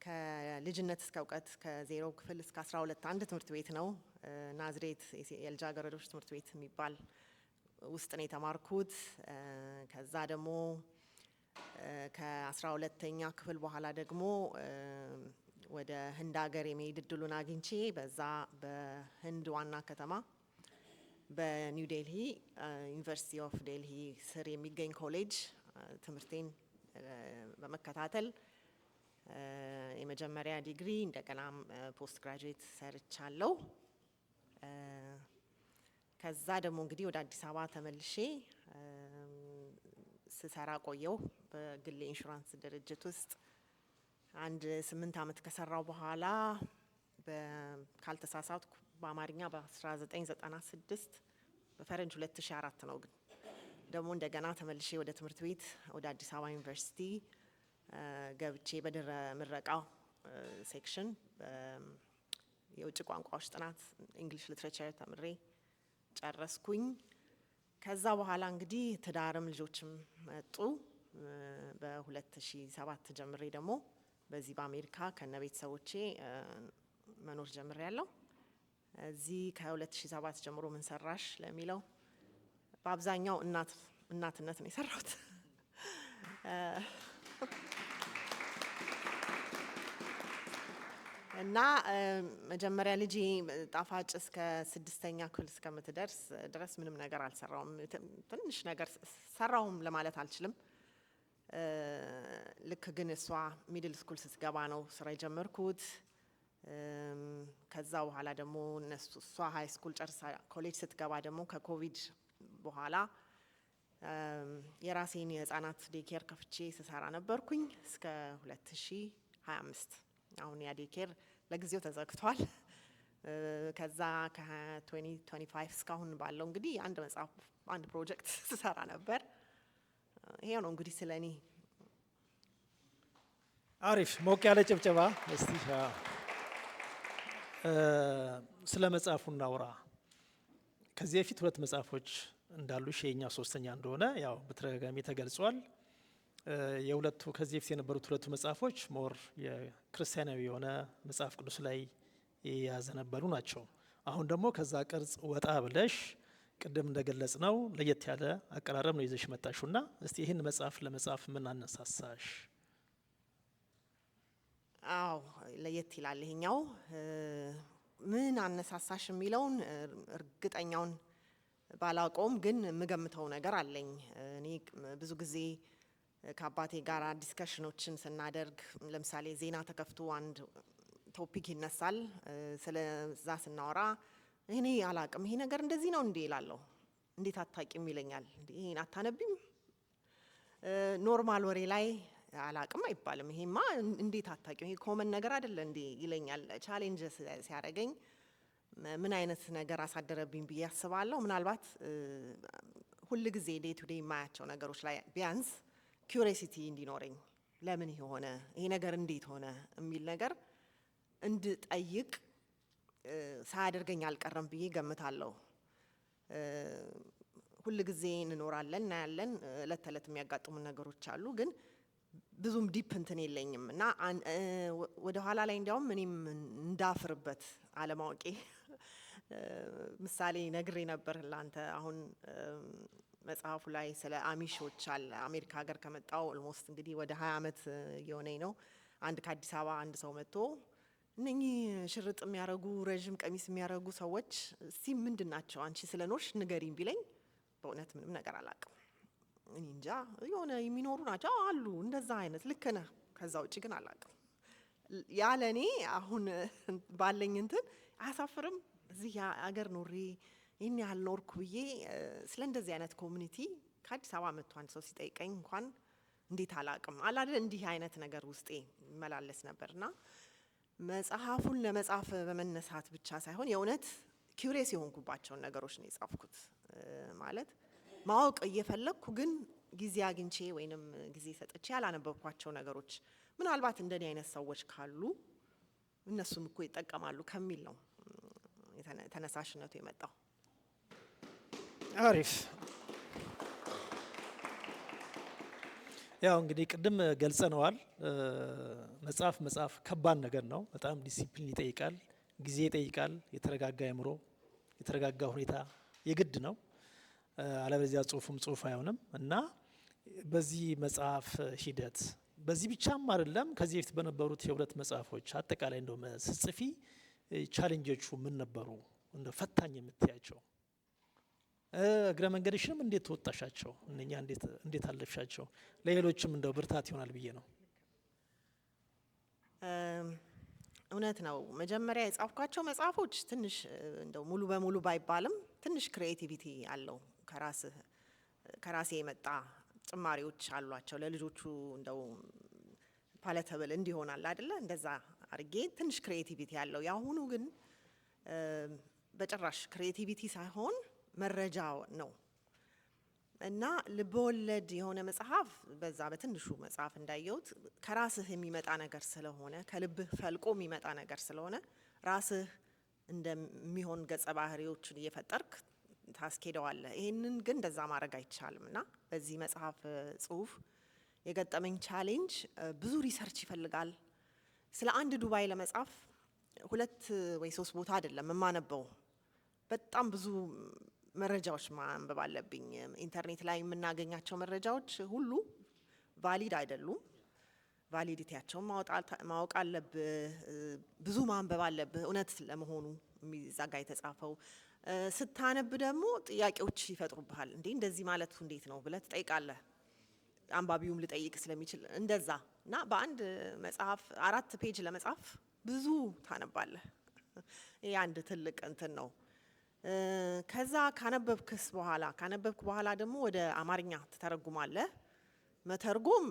S8: ከልጅነት እስከ እውቀት ከ0 ክፍል እስከ 12 አንድ ትምህርት ቤት ነው። ናዝሬት የልጃገረዶች ትምህርት ቤት የሚባል ውስጥ ነው የተማርኩት። ከዛ ደግሞ ከ12ኛ ክፍል በኋላ ደግሞ ወደ ህንድ ሀገር የመሄድ እድሉን አግኝቼ በዛ በህንድ ዋና ከተማ በኒው ዴልሂ University of Delhi ስር የሚገኝ ኮሌጅ ትምህርቴን በመከታተል የመጀመሪያ ዲግሪ እንደገናም post graduate ሰርቻለሁ። ከዛ ደግሞ እንግዲህ ወደ አዲስ አበባ ተመልሼ ስሰራ ቆየሁ። በግል ኢንሹራንስ ድርጅት ውስጥ አንድ 8 ዓመት ከሰራሁ በኋላ ካልተሳሳትኩ በአማርኛ በ1996፣ በፈረንጅ 2004 ነው፣ ግን ደግሞ እንደገና ተመልሼ ወደ ትምህርት ቤት ወደ አዲስ አበባ ዩኒቨርሲቲ ገብቼ በድህረ ምረቃው section የውጭ ቋንቋዎች ጥናት English literature ተምሬ ጨረስኩኝ። ከዛ በኋላ እንግዲህ ትዳርም ልጆችም መጡ። በ2007 ጀምሬ ደግሞ በዚህ በአሜሪካ ከነ ቤተሰቦቼ መኖር ጀምሬያለሁ። እዚህ ከ2007 ጀምሮ ምን ሰራሽ ለሚለው በአብዛኛው እናትነት ነው የሰራሁት። እና መጀመሪያ ልጄ ጣፋጭ እስከ ስድስተኛ ክፍል እስከምትደርስ ድረስ ምንም ነገር አልሰራሁም። ትንሽ ነገር ሰራሁም ለማለት አልችልም። ልክ ግን እሷ middle school ስትገባ ነው ስራ የጀመርኩት። ከዛ በኋላ ደግሞ እነሱ እሷ high school ጨርሳ ኮሌጅ ስትገባ ደግሞ ከኮቪድ በኋላ የራሴን የህፃናት daycare ከፍቼ ስሰራ ነበርኩኝ እስከ 2025። አሁን ያ daycare ለጊዜው ተዘግቷል። ከዛ ከ2025 እስካሁን ባለው እንግዲህ አንድ መጽሐፍ፣ አንድ ፕሮጀክት ስሰራ ነበር። ይሄው ነው እንግዲህ ስለ እኔ።
S3: አሪፍ፣ ሞቅ ያለ ጭብጨባ እስቲ። ስለ መጽሐፉ እናውራ። ከዚህ በፊት ሁለት መጽሐፎች እንዳሉሽ የኛው ሶስተኛ እንደሆነ ያው በተደጋጋሚ ተገልጿል። የሁለቱ ከዚህ በፊት የነበሩት ሁለቱ መጽሐፎች more የክርስቲያናዊ የሆነ መጽሐፍ ቅዱስ ላይ የያዘነበሉ ናቸው። አሁን ደግሞ ከዛ ቅርጽ ወጣ ብለሽ ቅድም እንደገለጽነው ለየት ያለ አቀራረብ ነው ይዘሽ መጣሽውና እስቲ ይህን መጽሐፍ ለመጻፍ ምን አነሳሳሽ?
S8: አዎ፣ ለየት ይላል ይሄኛው። ምን አነሳሳሽ የሚለውን እርግጠኛውን ባላውቀውም ግን የምገምተው ነገር አለኝ። እኔ ብዙ ጊዜ ከአባቴ ጋር discussion ኦችን ስናደርግ፣ ለምሳሌ ዜና ተከፍቶ አንድ topic ይነሳል። ስለዛ ስናወራ እኔ አላቅም፣ ይሄ ነገር እንደዚህ ነው እንዴ እላለሁ። እንዴት አታቂም ይለኛል። ይሄን አታነቢም? Normal ወሬ ላይ አላቅም አይባልም። ይሄማ እንዴት አታቂም? ይሄ common ነገር አይደለ እንዴ ይለኛል። Challenge ሲያደርገኝ ምን አይነት ነገር አሳደረብኝ ብዬ አስባለሁ። ምናልባት ሁል ጊዜ day to day የማያቸው ነገሮች ላይ ቢያንስ curiosity እንዲኖረኝ፣ ለምን ይሄ ሆነ፣ ይሄ ነገር እንዴት ሆነ የሚል ነገር እንድጠይቅ ሳያደርገኝ አልቀረም ብዬ ገምታለሁ። ሁል ጊዜ እንኖራለን፣ እናያለን፣ እለት ተዕለት የሚያጋጥሙ ነገሮች አሉ። ግን ብዙም deep እንትን የለኝም እና ወደ ኋላ ላይ እንዲያውም እኔም እንዳፍርበት አለማወቄ ምሳሌ ነግሬ ነበር ለአንተ። አሁን መጽሐፉ ላይ ስለ አሚሾች አለ። አሜሪካ ሀገር ከመጣው almost እንግዲህ ወደ 20 ዓመት እየሆነኝ ነው። አንድ ከአዲስ አበባ አንድ ሰው መጥቶ እነኚህ ሽርጥ የሚያደርጉ፣ ረዥም ቀሚስ የሚያደርጉ ሰዎች እስቲ ምንድን ናቸው? አንቺ ስለኖርሽ ንገሪኝ ቢለኝ በእውነት ምንም ነገር አላውቅም። እኔ እንጃ፣ የሆነ የሚኖሩ ናቸው አሉ፣ እንደዛ አይነት፣ ልክ ነህ። ከዛ ውጭ ግን አላውቅም። ያ ለእኔ አሁን ባለኝ እንትን አያሳፍርም? እዚህ አገር ኖሬ ይህን ያህል ኖርኩ ብዬ ስለ እንደዚህ አይነት community ከአዲስ አበባ መጥቶ አንድ ሰው ሲጠይቀኝ እንኳን እንዴት አላውቅም አላደ እንዲህ አይነት ነገር ውስጤ ይመላለስ ነበርና መጽሐፉን ለመጻፍ በመነሳት ብቻ ሳይሆን የእውነት curious የሆንኩባቸውን ነገሮች ነው የጻፍኩት። ማለት ማወቅ እየፈለግኩ ግን ጊዜ አግኝቼ ወይንም ጊዜ ሰጥቼ ያላነበብኳቸው ነገሮች ምናልባት እንደኔ አይነት ሰዎች ካሉ እነሱም እኮ ይጠቀማሉ ከሚል ነው ተነሳሽነቱ የመጣው።
S3: አሪፍ። ያው እንግዲህ ቅድም ገልጸነዋል። መጽሐፍ መጻፍ ከባድ ነገር ነው። በጣም ዲሲፕሊን ይጠይቃል፣ ጊዜ ይጠይቃል፣ የተረጋጋ አእምሮ፣ የተረጋጋ ሁኔታ የግድ ነው። አለበለዚያ ጽሁፉም ጽሁፍ አይሆንም። እና በዚህ መጽሐፍ ሂደት፣ በዚህ ብቻም አይደለም፣ ከዚህ በፊት በነበሩት የሁለት መጽሐፎች አጠቃላይ እንደው ስትጽፊ challenge ኦቹ ምን ነበሩ? እንደ ፈታኝ የምትያቸው፣ እግረ መንገድሽንም እንዴት ተወጣሻቸው? እነኛ እንዴት አለፍሻቸው? ለሌሎችም እንደው ብርታት ይሆናል ብዬ ነው።
S8: እውነት ነው። መጀመሪያ የጻፍኳቸው መጽሐፎች ትንሽ እንደው ሙሉ በሙሉ ባይባልም ትንሽ creativity አለው። ከራሴ የመጣ ጭማሪዎች አሏቸው። ለልጆቹ እንደው palatable እንዲሆናል አይደለ? እንደዛ አርጌ ትንሽ creativity አለው። የአሁኑ ግን በጭራሽ creativity ሳይሆን መረጃ ነው። እና ልበወለድ የሆነ መጽሐፍ በዛ በትንሹ መጽሐፍ እንዳየሁት ከራስህ የሚመጣ ነገር ስለሆነ፣ ከልብህ ፈልቆ የሚመጣ ነገር ስለሆነ ራስህ እንደሚሆን ገጸ ባህሪዎችን እየፈጠርክ ታስኬደዋለህ። ይህንን ግን እንደዛ ማድረግ አይቻልም። እና በዚህ መጽሐፍ ጽሁፍ የገጠመኝ challenge ብዙ research ይፈልጋል። ስለ አንድ ዱባይ ለመጻፍ ሁለት ወይ ሶስት ቦታ አይደለም የማነበው፣ በጣም ብዙ መረጃዎች ማንበብ አለብኝ። ኢንተርኔት ላይ የምናገኛቸው መረጃዎች ሁሉ valid አይደሉም። Validity ያቸውን ማወቅ አለብህ። ብዙ ማንበብ አለብህ። እውነት ለመሆኑ እዛ ጋ የተጻፈው ስታነብ ደግሞ ጥያቄዎች ይፈጥሩብሃል። እንዴ፣ እንደዚህ ማለቱ እንዴት ነው ብለህ ትጠይቃለህ። አንባቢውም ሊጠይቅ ስለሚችል እንደዛ። እና በአንድ መጽሐፍ 4 page ለመጻፍ ብዙ ታነባለህ። ይህ አንድ ትልቅ እንትን ነው። ከዛ ካነበብክ በኋላ ደግሞ ወደ አማርኛ ትተረጉማለህ። መተርጎም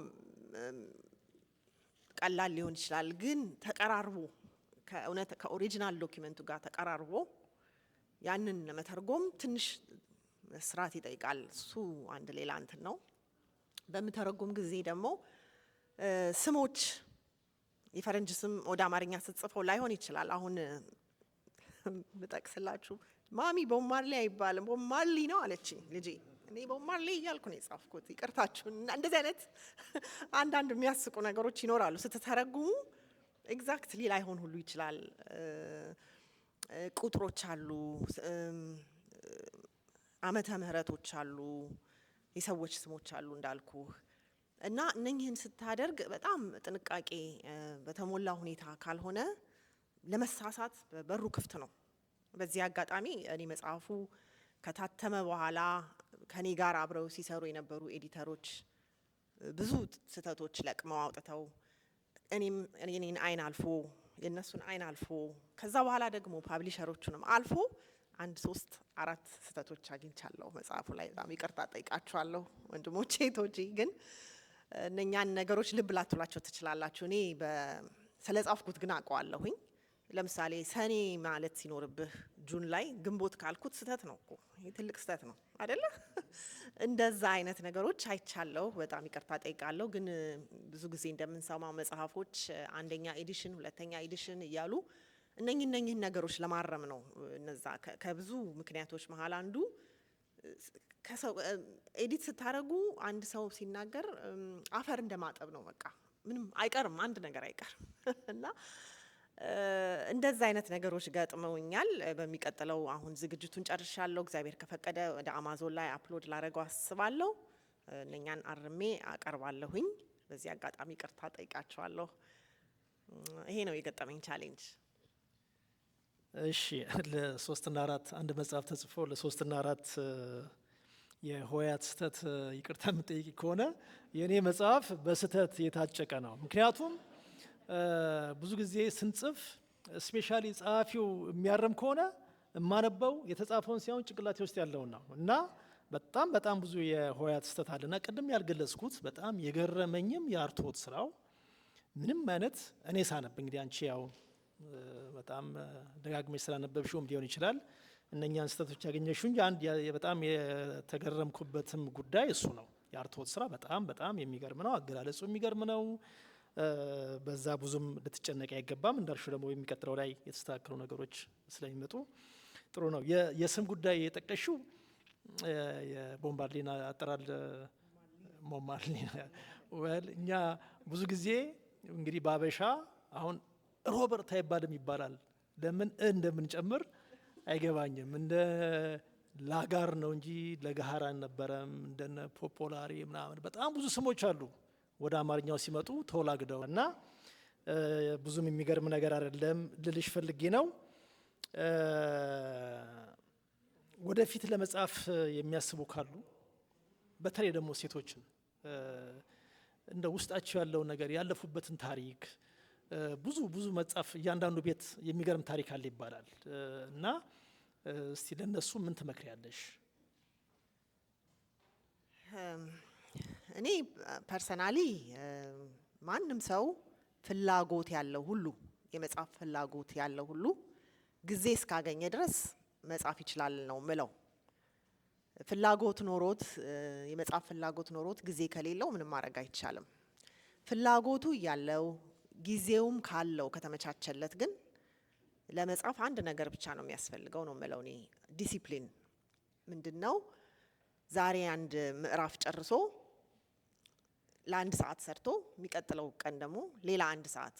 S8: ቀላል ሊሆን ይችላል፣ ግን ተቀራርቦ ከእውነት ከ original document ኡ ጋር ተቀራርቦ ያንን ለመተርጎም ትንሽ መስራት ይጠይቃል። እሱ አንድ ሌላ እንትን ነው። በምተረጉም ጊዜ ደግሞ ስሞች፣ የፈረንጅ ስም ወደ አማርኛ ስትጽፈው ላይሆን ይችላል። አሁን ብጠቅስላችሁ ማሚ ቦብ ማርሊ አይባልም፣ ቦብ ማርሊ ነው አለችኝ ልጄ። እኔ ቦብ ማርሊ እያልኩ ነው የጻፍኩት። ይቅርታችሁን። እና እንደዚህ አይነት አንዳንድ የሚያስቁ ነገሮች ይኖራሉ። ስትተረጉሙ exactly ላይሆን ሁሉ ይችላል። ቁጥሮች አሉ፣ ዓመተ ምህረቶች አሉ፣ የሰዎች ስሞች አሉ እንዳልኩህ። እና እነኝህን ስታደርግ በጣም ጥንቃቄ በተሞላ ሁኔታ ካልሆነ ለመሳሳት በሩ ክፍት ነው። በዚህ አጋጣሚ እኔ መጽሐፉ ከታተመ በኋላ ከኔ ጋር አብረው ሲሰሩ የነበሩ editor ኦች ብዙ ስህተቶች ለቅመው አውጥተው፣ እኔም የኔን አይን አልፎ፣ የእነሱን አይን አልፎ፣ ከዛ በኋላ ደግሞ publisher ኦቹንም አልፎ አንድ ሶስት አራት ስህተቶች አግኝቻለሁ መጽሐፉ ላይ። በጣም ይቅርታ ጠይቃችኋለሁ ወንድሞቼ እህቶቼ። ግን እነኛን ነገሮች ልብ ላትሏቸው ትችላላችሁ። እኔ ስለ ጻፍኩት ግን አውቀዋለሁኝ። ለምሳሌ ሰኔ ማለት ሲኖርብህ June ላይ ግንቦት ካልኩት ስህተት ነው እኮ፣ ይሄ ትልቅ ስህተት ነው አይደለ? እንደዛ አይነት ነገሮች አይቻለሁ። በጣም ይቅርታ ጠይቃለሁ። ግን ብዙ ጊዜ እንደምንሰማው መጽሐፎች አንደኛ edition፣ ሁለተኛ edition እያሉ እነኝህን ነገሮች ለማረም ነው። እነዛ ከብዙ ምክንያቶች መሀል አንዱ ከሰው edit ስታደርጉ አንድ ሰው ሲናገር አፈር እንደማጠብ ነው። በቃ ምንም አይቀርም፣ አንድ ነገር አይቀርም እና እንደዛ አይነት ነገሮች ገጥመውኛል። በሚቀጥለው አሁን ዝግጅቱን ጨርሻለሁ። እግዚአብሔር ከፈቀደ ወደ አማዞን ላይ upload ላደርገው አስባለሁ። እነኛን አርሜ አቀርባለሁኝ። በዚህ አጋጣሚ ይቅርታ ጠይቃቸዋለሁ። ይሄ ነው የገጠመኝ challenge።
S3: እሺ፣ ለሶስትና አራት አንድ መጽሐፍ ተጽፎ ለሶስትና አራት የሆሄያት ስህተት ይቅርታ የምጠይቅ ከሆነ የእኔ መጽሐፍ በስህተት የታጨቀ ነው። ምክንያቱም ብዙ ጊዜ ስንጽፍ especially ጸሐፊው የሚያርም ከሆነ የማነበው የተጻፈውን ሳይሆን ጭንቅላቴ ውስጥ ያለውን ነው እና በጣም በጣም ብዙ የሆሄያት ስህተት አለ። እና ቅድም ያልገለጽኩት በጣም የገረመኝም የአርትዖት ስራው ምንም አይነት እኔ ሳነብ፣ እንግዲህ አንቺ ያው በጣም ደጋግመሽ ስላነበብሽውም ሊሆን ይችላል እነኛን ስህተቶች ያገኘሽው እንጂ አንድ በጣም የተገረምኩበትም ጉዳይ እሱ ነው። የአርትዖት ስራ በጣም በጣም የሚገርም ነው። አገላለጹ የሚገርም ነው። በዛ ብዙም ልትጨነቅ አይገባም። እንዳልሽው ደግሞ የሚቀጥለው ላይ የተስተካከሉ ነገሮች ስለሚመጡ ጥሩ ነው። የስም ጉዳይ የጠቀሽው የቦብ ማርሊን አጠራር ቦብ ማርሊን፣ well እኛ ብዙ ጊዜ እንግዲህ በአበሻ አሁን ሮበርት አይባልም ይባላል። ለምን እንደምንጨምር አይገባኝም። እንደ ላጋር ነው እንጂ ለጋሃር አልነበረም። እንደነ ፖፖላሪ ምናምን በጣም ብዙ ስሞች አሉ ወደ አማርኛው ሲመጡ ተወላግደው እና ብዙም የሚገርም ነገር አይደለም ልልሽ ፈልጌ ነው። ወደፊት ለመጻፍ የሚያስቡ ካሉ፣ በተለይ ደግሞ ሴቶችን፣ እንደ ውስጣቸው ያለውን ነገር፣ ያለፉበትን ታሪክ፣ ብዙ ብዙ መጽሐፍ እያንዳንዱ ቤት የሚገርም ታሪክ አለ ይባላል እና እስቲ ለነሱ ምን ትመክሪያለሽ?
S8: እኔ personally ማንም ሰው ፍላጎት ያለው ሁሉ፣ የመጻፍ ፍላጎት ያለው ሁሉ ጊዜ እስካገኘ ድረስ መጻፍ ይችላል ነው ምለው። ፍላጎት ኖሮት፣ የመጻፍ ፍላጎት ኖሮት ጊዜ ከሌለው ምንም ማድረግ አይቻልም። ፍላጎቱ እያለው ጊዜውም ካለው፣ ከተመቻቸለት ግን ለመጻፍ አንድ ነገር ብቻ ነው የሚያስፈልገው ነው የምለው እኔ፣ ዲሲፕሊን። ምንድን ነው? ዛሬ አንድ ምዕራፍ ጨርሶ ለአንድ ሰዓት ሰርቶ፣ የሚቀጥለው ቀን ደግሞ ሌላ አንድ ሰዓት፣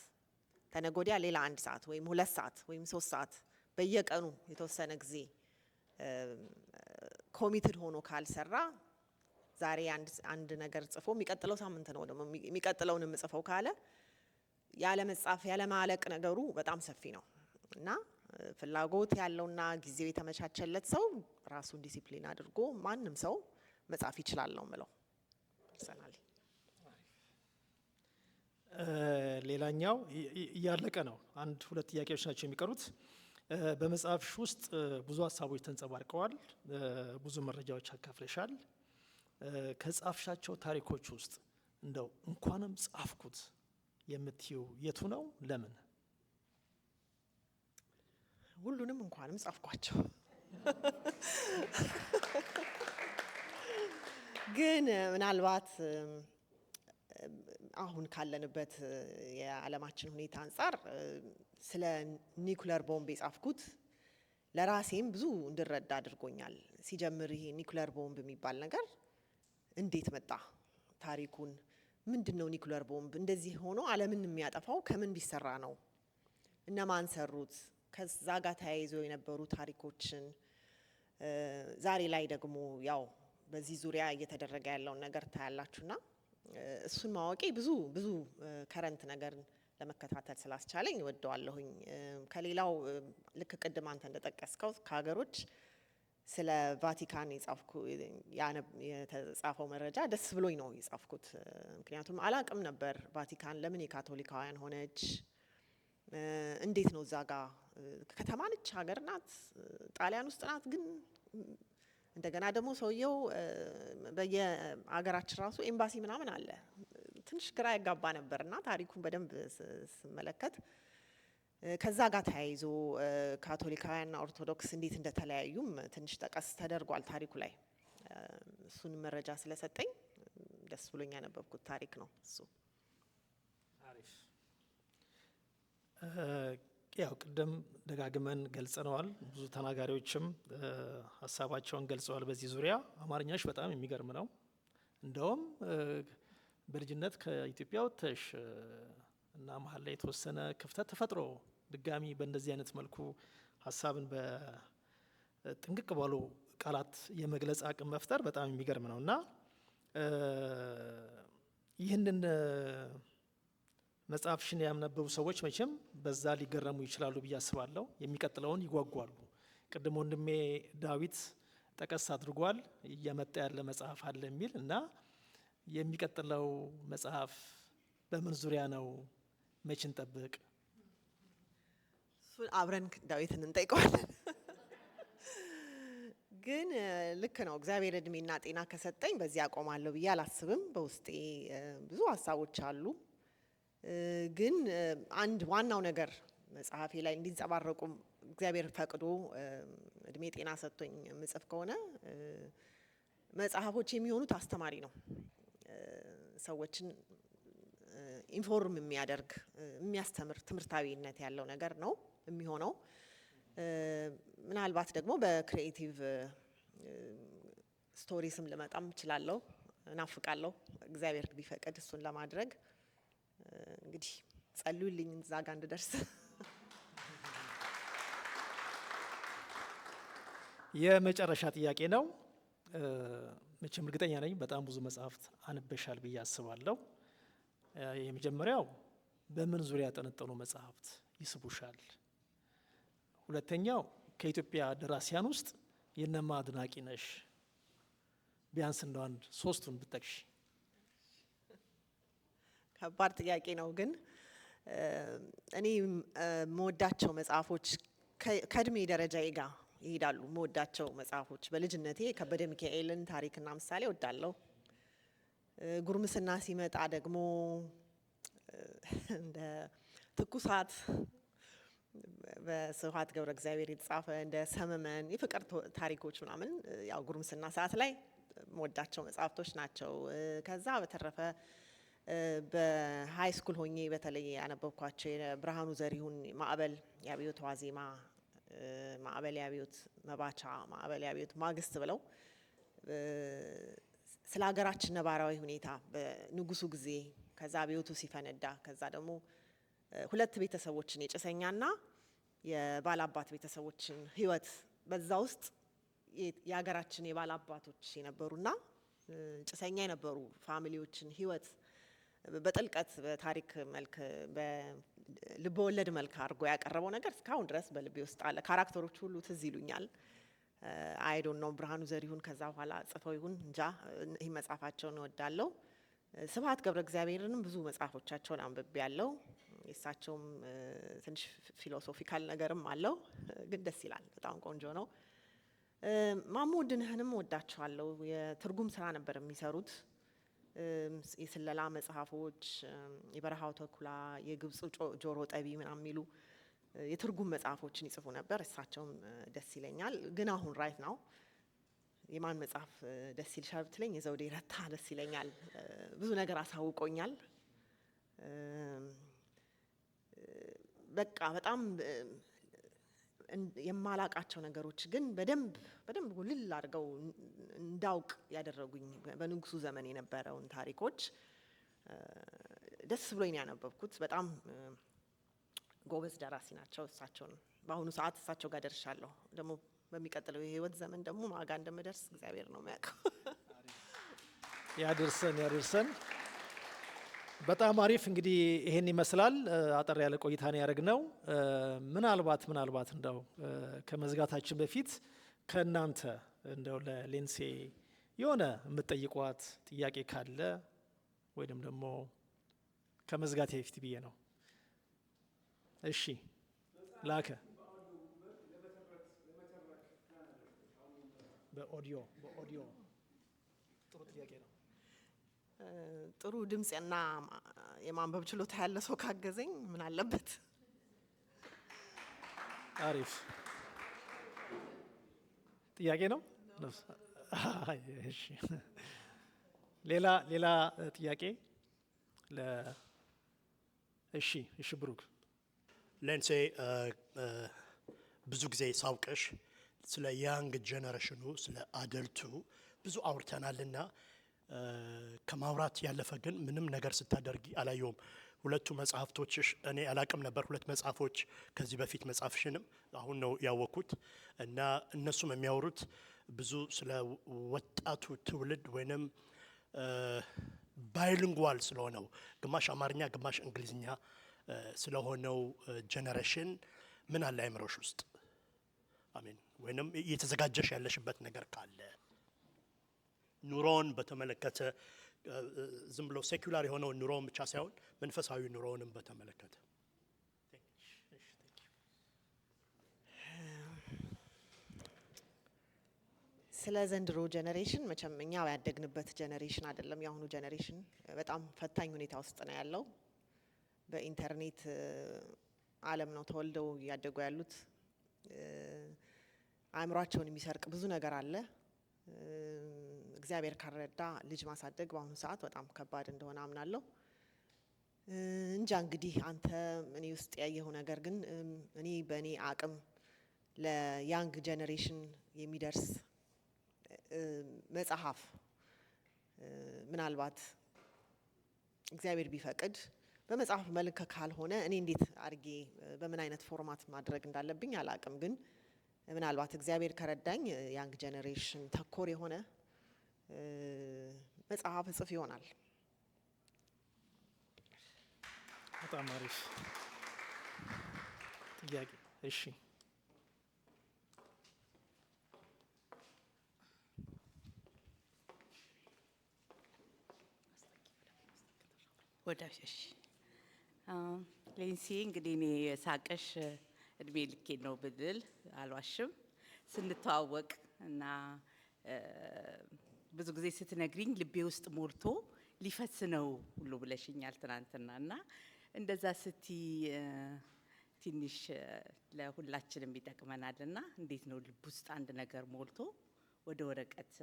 S8: ከነገ ወዲያ ሌላ አንድ ሰዓት ወይም 2 ሰዓት ወይም 3 ሰዓት፣ በየቀኑ የተወሰነ ጊዜ committed ሆኖ ካልሰራ፣ ዛሬ አንድ ነገር ጽፎ የሚቀጥለው ሳምንት ነው ደግሞ የሚቀጥለውን የምጽፈው ካለ ያለ መጻፍ ያለ ማለቅ ነገሩ በጣም ሰፊ ነው። እና ፍላጎት ያለውና ጊዜው የተመቻቸለት ሰው ራሱን ዲሲፕሊን አድርጎ ማንም ሰው መጻፍ ይችላል ነው ምለው personally።
S3: ሌላኛው እያለቀ ነው። አንድ ሁለት ጥያቄዎች ናቸው የሚቀሩት። በመጽሐፍሽ ውስጥ ብዙ ሀሳቦች ተንጸባርቀዋል። ብዙ መረጃዎች አካፍለሻል። ከጻፍሻቸው ታሪኮች ውስጥ እንደው እንኳንም ጻፍኩት የምትይው የቱ ነው? ለምን?
S8: ሁሉንም እንኳንም ጻፍኳቸው። ግን ምናልባት አሁን ካለንበት የዓለማችን ሁኔታ አንጻር ስለ ኒኩለር ቦምብ የጻፍኩት ለራሴም ብዙ እንድረዳ አድርጎኛል። ሲጀምር ይሄ ኒኩለር ቦምብ የሚባል ነገር እንዴት መጣ? ታሪኩን ምንድን ነው? ኒኩለር ቦምብ እንደዚህ ሆኖ ዓለምን የሚያጠፋው ከምን ቢሰራ ነው? እነማን ሰሩት? ከዛ ጋር ተያይዞ የነበሩ ታሪኮችን፣ ዛሬ ላይ ደግሞ ያው በዚህ ዙሪያ እየተደረገ ያለውን ነገር ታያላችሁና እሱን ማወቄ ብዙ ብዙ current ነገር ለመከታተል ስላስቻለኝ እወደዋለሁኝ። ከሌላው ልክ ቅድም አንተ እንደጠቀስከው ከሀገሮች ስለ ቫቲካን የጻፍኩ የተጻፈው መረጃ ደስ ብሎኝ ነው የጻፍኩት። ምክንያቱም አላቅም ነበር ቫቲካን ለምን የካቶሊካውያን ሆነች፣ እንዴት ነው እዛ ጋ ከተማ ነች፣ ሀገር ናት፣ ጣሊያን ውስጥ ናት። ግን እንደገና ደግሞ ሰውየው በየሀገራችን ራሱ ኤምባሲ ምናምን አለ። ትንሽ ግራ ያጋባ ነበር እና ታሪኩን በደንብ ስመለከት ከዛ ጋር ተያይዞ ካቶሊካውያንና ኦርቶዶክስ እንዴት እንደተለያዩም ትንሽ ጠቀስ ተደርጓል ታሪኩ ላይ። እሱን መረጃ ስለሰጠኝ ደስ ብሎኝ ያነበብኩት ታሪክ ነው እሱ።
S3: አሪፍ። ያው ቅድም ደጋግመን ገልጸነዋል። ብዙ ተናጋሪዎችም ሀሳባቸውን ገልጸዋል በዚህ ዙሪያ። አማርኛሽ በጣም የሚገርም ነው። እንደውም በልጅነት ከኢትዮጵያ ወጥተሽ እና መሀል ላይ የተወሰነ ክፍተት ተፈጥሮ ድጋሚ በእንደዚህ አይነት መልኩ ሀሳብን በጥንቅቅ ባሉ ቃላት የመግለጽ አቅም መፍጠር በጣም የሚገርም ነው። እና ይህንን መጽሐፍሽን ያነበቡ ሰዎች መቼም በዛ ሊገረሙ ይችላሉ ብዬ አስባለሁ። የሚቀጥለውን ይጓጓሉ። ቅድም ወንድሜ ዳዊት ጠቀስ አድርጓል፣ እየመጣ ያለ መጽሐፍ አለ የሚል። እና የሚቀጥለው መጽሐፍ በምን ዙሪያ ነው? መች እንጠብቅ?
S8: እሱን አብረን ዳዊትን እንጠይቀዋለን። ግን ልክ ነው። እግዚአብሔር እድሜና ጤና ከሰጠኝ በዚህ አቆማለሁ ብዬ አላስብም። በውስጤ ብዙ ሀሳቦች አሉ። ግን አንድ ዋናው ነገር መጽሐፌ ላይ እንዲንጸባረቁ እግዚአብሔር ፈቅዶ እድሜ ጤና ሰጥቶኝ ምጽፍ ከሆነ መጽሐፎች የሚሆኑት አስተማሪ ነው። ሰዎችን inform የሚያደርግ፣ የሚያስተምር፣ ትምህርታዊነት ያለው ነገር ነው የሚሆነው። ምናልባት ደግሞ በ creative stories ም ልመጣም እችላለሁ። እናፍቃለሁ እግዚአብሔር ቢፈቅድ እሱን ለማድረግ። እንግዲህ ጸልዩልኝ እዛ ጋር እንድደርስ።
S3: የመጨረሻ ጥያቄ ነው። መቼም እርግጠኛ ነኝ በጣም ብዙ መጽሐፍት አንብበሻል ብዬ አስባለሁ። የመጀመሪያው በምን ዙሪያ ያጠነጠኑ መጽሐፍት ይስቡሻል? ሁለተኛው ከኢትዮጵያ ደራሲያን ውስጥ የነማ አድናቂ ነሽ? ቢያንስ እንደው አንድ ሶስቱን ብትጠቅሺ።
S8: ከባድ ጥያቄ ነው፣ ግን እኔ የምወዳቸው መጽሐፎች ከእድሜ ደረጃዬ ጋር ይሄዳሉ። የምወዳቸው መጽሐፎች በልጅነቴ ከበደ ሚካኤልን ታሪክና ምሳሌ እወዳለሁ። ጉርምስና ሲመጣ ደግሞ እንደ ትኩሳት በስብሐት ገብረ እግዚአብሔር የተጻፈ፣ እንደ ሰመመን የፍቅር ታሪኮች ምናምን ያው ጉርምስና ሰዓት ላይ የምወዳቸው መጽሐፍቶች ናቸው። ከዛ በተረፈ በ high school ሆኜ በተለይ ያነበብኳቸው የብርሃኑ ዘሪሁን ማዕበል የአብዮት ዋዜማ፣ ማዕበል የአብዮት መባቻ፣ ማዕበል የአብዮት ማግስት ብለው ስለ ሀገራችን ነባራዊ ሁኔታ በንጉሱ ጊዜ፣ ከዛ አብዮቱ ሲፈነዳ፣ ከዛ ደግሞ ሁለት ቤተሰቦችን የጭሰኛና የባላባት ቤተሰቦችን ህይወት፣ በዛ ውስጥ የሀገራችን የባላባቶች የነበሩና ጭሰኛ የነበሩ family ዎችን ህይወት በጥልቀት በታሪክ መልክ በልብ ወለድ መልክ አድርጎ ያቀረበው ነገር እስካሁን ድረስ በልቤ ውስጥ አለ። Character ኦች ሁሉ ትዝ ይሉኛል። I don't know ብርሃኑ ዘሪሁን ከዛ በኋላ ጽፈው ይሁን እንጃ፣ ይህ መጽሐፋቸውን እወዳለሁ። ስብሐት ገብረ እግዚአብሔርንም ብዙ መጽሐፎቻቸውን አንብቤያለሁ። የእሳቸውም ትንሽ philosophical ነገርም አለው፣ ግን ደስ ይላል። በጣም ቆንጆ ነው። ማሞ ውድነህንም እወዳቸዋለሁ። የትርጉም ስራ ነበር የሚሰሩት። የስለላ መጽሐፎች፣ የበረሃው ተኩላ፣ የግብፁ ጆሮ ጠቢ ምናምን የሚሉ የትርጉም መጽሐፎችን ይጽፉ ነበር። እሳቸውም ደስ ይለኛል። ግን አሁን right now የማን መጽሐፍ ደስ ይልሻል ብትለኝ የዘውዴ ረታ ደስ ይለኛል። ብዙ ነገር አሳውቆኛል። በቃ በጣም የማላቃቸው ነገሮች ግን በደንብ በደንብ ጉልል አድርገው እንዳውቅ ያደረጉኝ በንጉሱ ዘመን የነበረውን ታሪኮች ደስ ብሎኝ ነው ያነበብኩት። በጣም ጎበዝ ደራሲ ናቸው። እሳቸውን በአሁኑ ሰዓት እሳቸው ጋር ደርሻለሁ። ደግሞ በሚቀጥለው የህይወት ዘመን ደግሞ ማጋ እንደምደርስ እግዚአብሔር ነው የሚያውቀው።
S3: ያድርሰን፣ ያድርሰን። በጣም አሪፍ። እንግዲህ ይሄን ይመስላል። አጠር ያለ ቆይታ ነው ያደረግነው። ምናልባት እንደው ከመዝጋታችን በፊት ከእናንተ እንደው ለሌንሴ የሆነ የምትጠይቋት ጥያቄ ካለ ወይንም ደግሞ ከመዝጋቴ በፊት ብዬ ነው። እሺ፣ ላከ በ audio ጥሩ ጥያቄ ነው።
S8: ጥሩ ድምፅና የማንበብ ችሎታ ያለ ሰው ካገዘኝ ምን አለበት?
S3: አሪፍ ጥያቄ ነው። እሺ፣ ሌላ ጥያቄ እሺ ብሩክ።
S6: ሌንሴ፣ ብዙ ጊዜ ሳውቅሽ ስለ young generation ኑ፣ ስለ adult ኡ ብዙ አውርተናልና ከማውራት ያለፈ ግን ምንም ነገር ስታደርጊ አላየውም። ሁለቱ መጽሐፍቶችሽ እኔ አላቅም ነበር። ሁለት መጽሐፎች ከዚህ በፊት መጽሐፍሽንም አሁን ነው ያወቅኩት እና እነሱም የሚያወሩት ብዙ ስለ ወጣቱ ትውልድ ወይንም bilingual ስለሆነው፣ ግማሽ አማርኛ ግማሽ እንግሊዝኛ ስለሆነው generation ምን አለ አይምሮሽ ውስጥ? አሜን፣ ወይንም እየተዘጋጀሽ ያለሽበት ነገር ካለ፣ ኑሮን በተመለከተ፣ ዝም ብሎ secular የሆነውን ኑሮን ብቻ ሳይሆን መንፈሳዊ ኑሮውንም በተመለከተ።
S3: Thank you.
S8: ስለ ዘንድሮ generation መቼም እኛ ያደግንበት generation አይደለም። የአሁኑ generation በጣም ፈታኝ ሁኔታ ውስጥ ነው ያለው። በኢንተርኔት ዓለም ነው ተወልደው እያደጉ ያሉት። አእምሯቸውን የሚሰርቅ ብዙ ነገር አለ። እግዚአብሔር ካልረዳ ልጅ ማሳደግ በአሁኑ ሰዓት በጣም ከባድ እንደሆነ አምናለሁ። እንጃ እንግዲህ አንተ እኔ ውስጥ ያየኸው ነገር፣ ግን እኔ በእኔ አቅም ለ young generation የሚደርስ መጽሐፍ ምናልባት እግዚአብሔር ቢፈቅድ በመጽሐፍ መልክ ካልሆነ እኔ እንዴት አድርጌ በምን አይነት format ማድረግ እንዳለብኝ አላቅም። ግን ምናልባት እግዚአብሔር ከረዳኝ young generation ተኮር የሆነ መጽሐፍ እጽፍ ይሆናል።
S3: በጣም አሪፍ ጥያቄ። እሺ።
S9: ወዳሽ እሺ፣ ሌንሲ፣ እንግዲህ እኔ ሳቅሽ እድሜ ልኬ ነው ብልል አልዋሽም። ስንተዋወቅ እና ብዙ ጊዜ ስትነግሪኝ ልቤ ውስጥ ሞልቶ ሊፈስ ነው ሁሉ ብለሽኛል ትናንትና። እና እንደዛ ስቲ ትንሽ ለሁላችንም ይጠቅመናል። እና እንዴት ነው ልብ ውስጥ አንድ ነገር ሞልቶ ወደ ወረቀት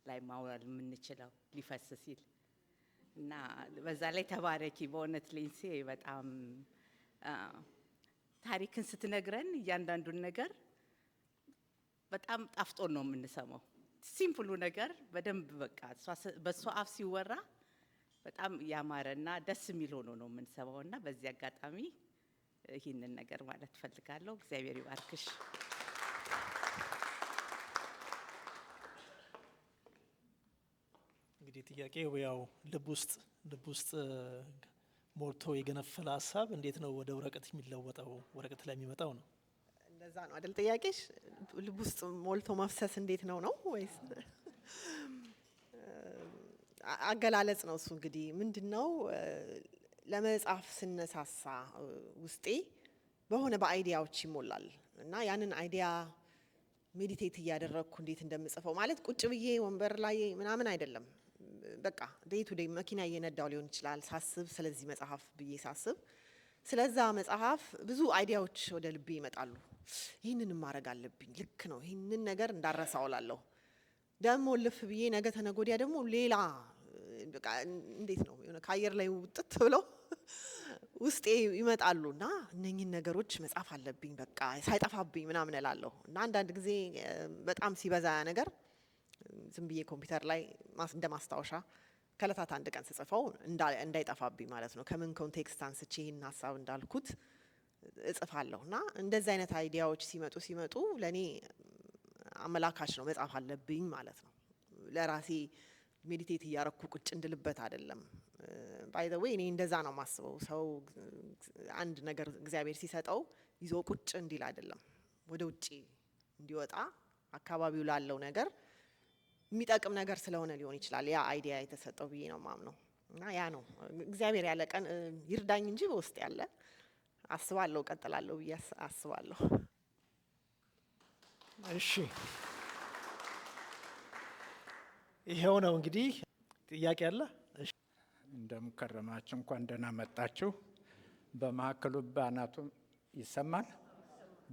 S9: ላይ ማውራል የምንችለው ሊፈስ ሲል? እና በዛ ላይ ተባረኪ። በእውነት ሌንሴ፣ በጣም ታሪክን ስትነግረን እያንዳንዱን ነገር በጣም ጣፍጦን ነው የምንሰማው። Simple ኡ ነገር በደንብ በቃ በእሷ አፍ ሲወራ በጣም ያማረና ደስ የሚል ሆኖ ነው የምንሰማው። እና በዚህ አጋጣሚ ይህንን ነገር ማለት እፈልጋለሁ። እግዚአብሔር ይባርክሽ።
S3: እንግዲህ ጥያቄው ያው ልብ ውስጥ ሞልቶ የገነፈለ ሀሳብ እንዴት ነው ወደ ወረቀት የሚለወጠው፣ ወረቀት ላይ የሚመጣው ነው።
S8: እንደዛ ነው አይደል ጥያቄሽ? ልብ ውስጥ ሞልቶ መፍሰስ እንዴት ነው ነው ወይስ አገላለጽ ነው? እሱ እንግዲህ ምንድን ነው፣ ለመጻፍ ስነሳሳ ውስጤ በሆነ በ idea ዎች ይሞላል እና ያንን idea meditate እያደረግኩ እንዴት እንደምጽፈው፣ ማለት ቁጭ ብዬ ወንበር ላይ ምናምን አይደለም። በቃ day to day መኪና እየነዳው ሊሆን ይችላል፣ ሳስብ፣ ስለዚህ መጽሐፍ ብዬ ሳስብ ስለዛ መጽሐፍ ብዙ idea ዎች ወደ ልቤ ይመጣሉ። ይህንን ማድረግ አለብኝ፣ ልክ ነው፣ ይህንን ነገር እንዳረሳው እላለሁ። ደግሞ ልፍ ብዬ ነገ ተነገ ወዲያ ደግሞ ሌላ፣ በቃ እንዴት ነው፣ የሆነ ከአየር ላይ ውጥት ብለው ውስጤ ይመጣሉ እና እነኝህን ነገሮች መጻፍ አለብኝ፣ በቃ ሳይጠፋብኝ ምናምን እላለሁ። እና አንዳንድ ጊዜ በጣም ሲበዛ ያ ነገር ዝም ብዬ ኮምፒውተር ላይ እንደ ማስታወሻ ከእለታት አንድ ቀን ስጽፈው እንዳይጠፋብኝ ማለት ነው። ከምን context አንስቼ ይህን ሀሳብ እንዳልኩት እጽፋለሁ። እና እንደዚህ አይነት idea ዎች ሲመጡ ሲመጡ ለእኔ አመላካች ነው፣ መጻፍ አለብኝ ማለት ነው። ለራሴ meditate እያረኩ ቁጭ እንድልበት አይደለም። By the way እኔ እንደዛ ነው የማስበው። ሰው አንድ ነገር እግዚአብሔር ሲሰጠው ይዞ ቁጭ እንዲል አይደለም፣ ወደ ውጭ እንዲወጣ፣ አካባቢው ላለው ነገር የሚጠቅም ነገር ስለሆነ ሊሆን ይችላል ያ idea የተሰጠው ብዬ ነው ማምነው። እና ያ ነው፣ እግዚአብሔር ያለ ቀን ይርዳኝ እንጂ በውስጥ ያለ አስባለሁ፣ እቀጥላለሁ ብዬ አስባለሁ።
S3: እሺ፣ ይሄው ነው እንግዲህ። ጥያቄ አለ?
S10: እንደምን ከረማችሁ፣ እንኳን ደህና መጣችሁ። በመካከሉ በአናቱም ይሰማል።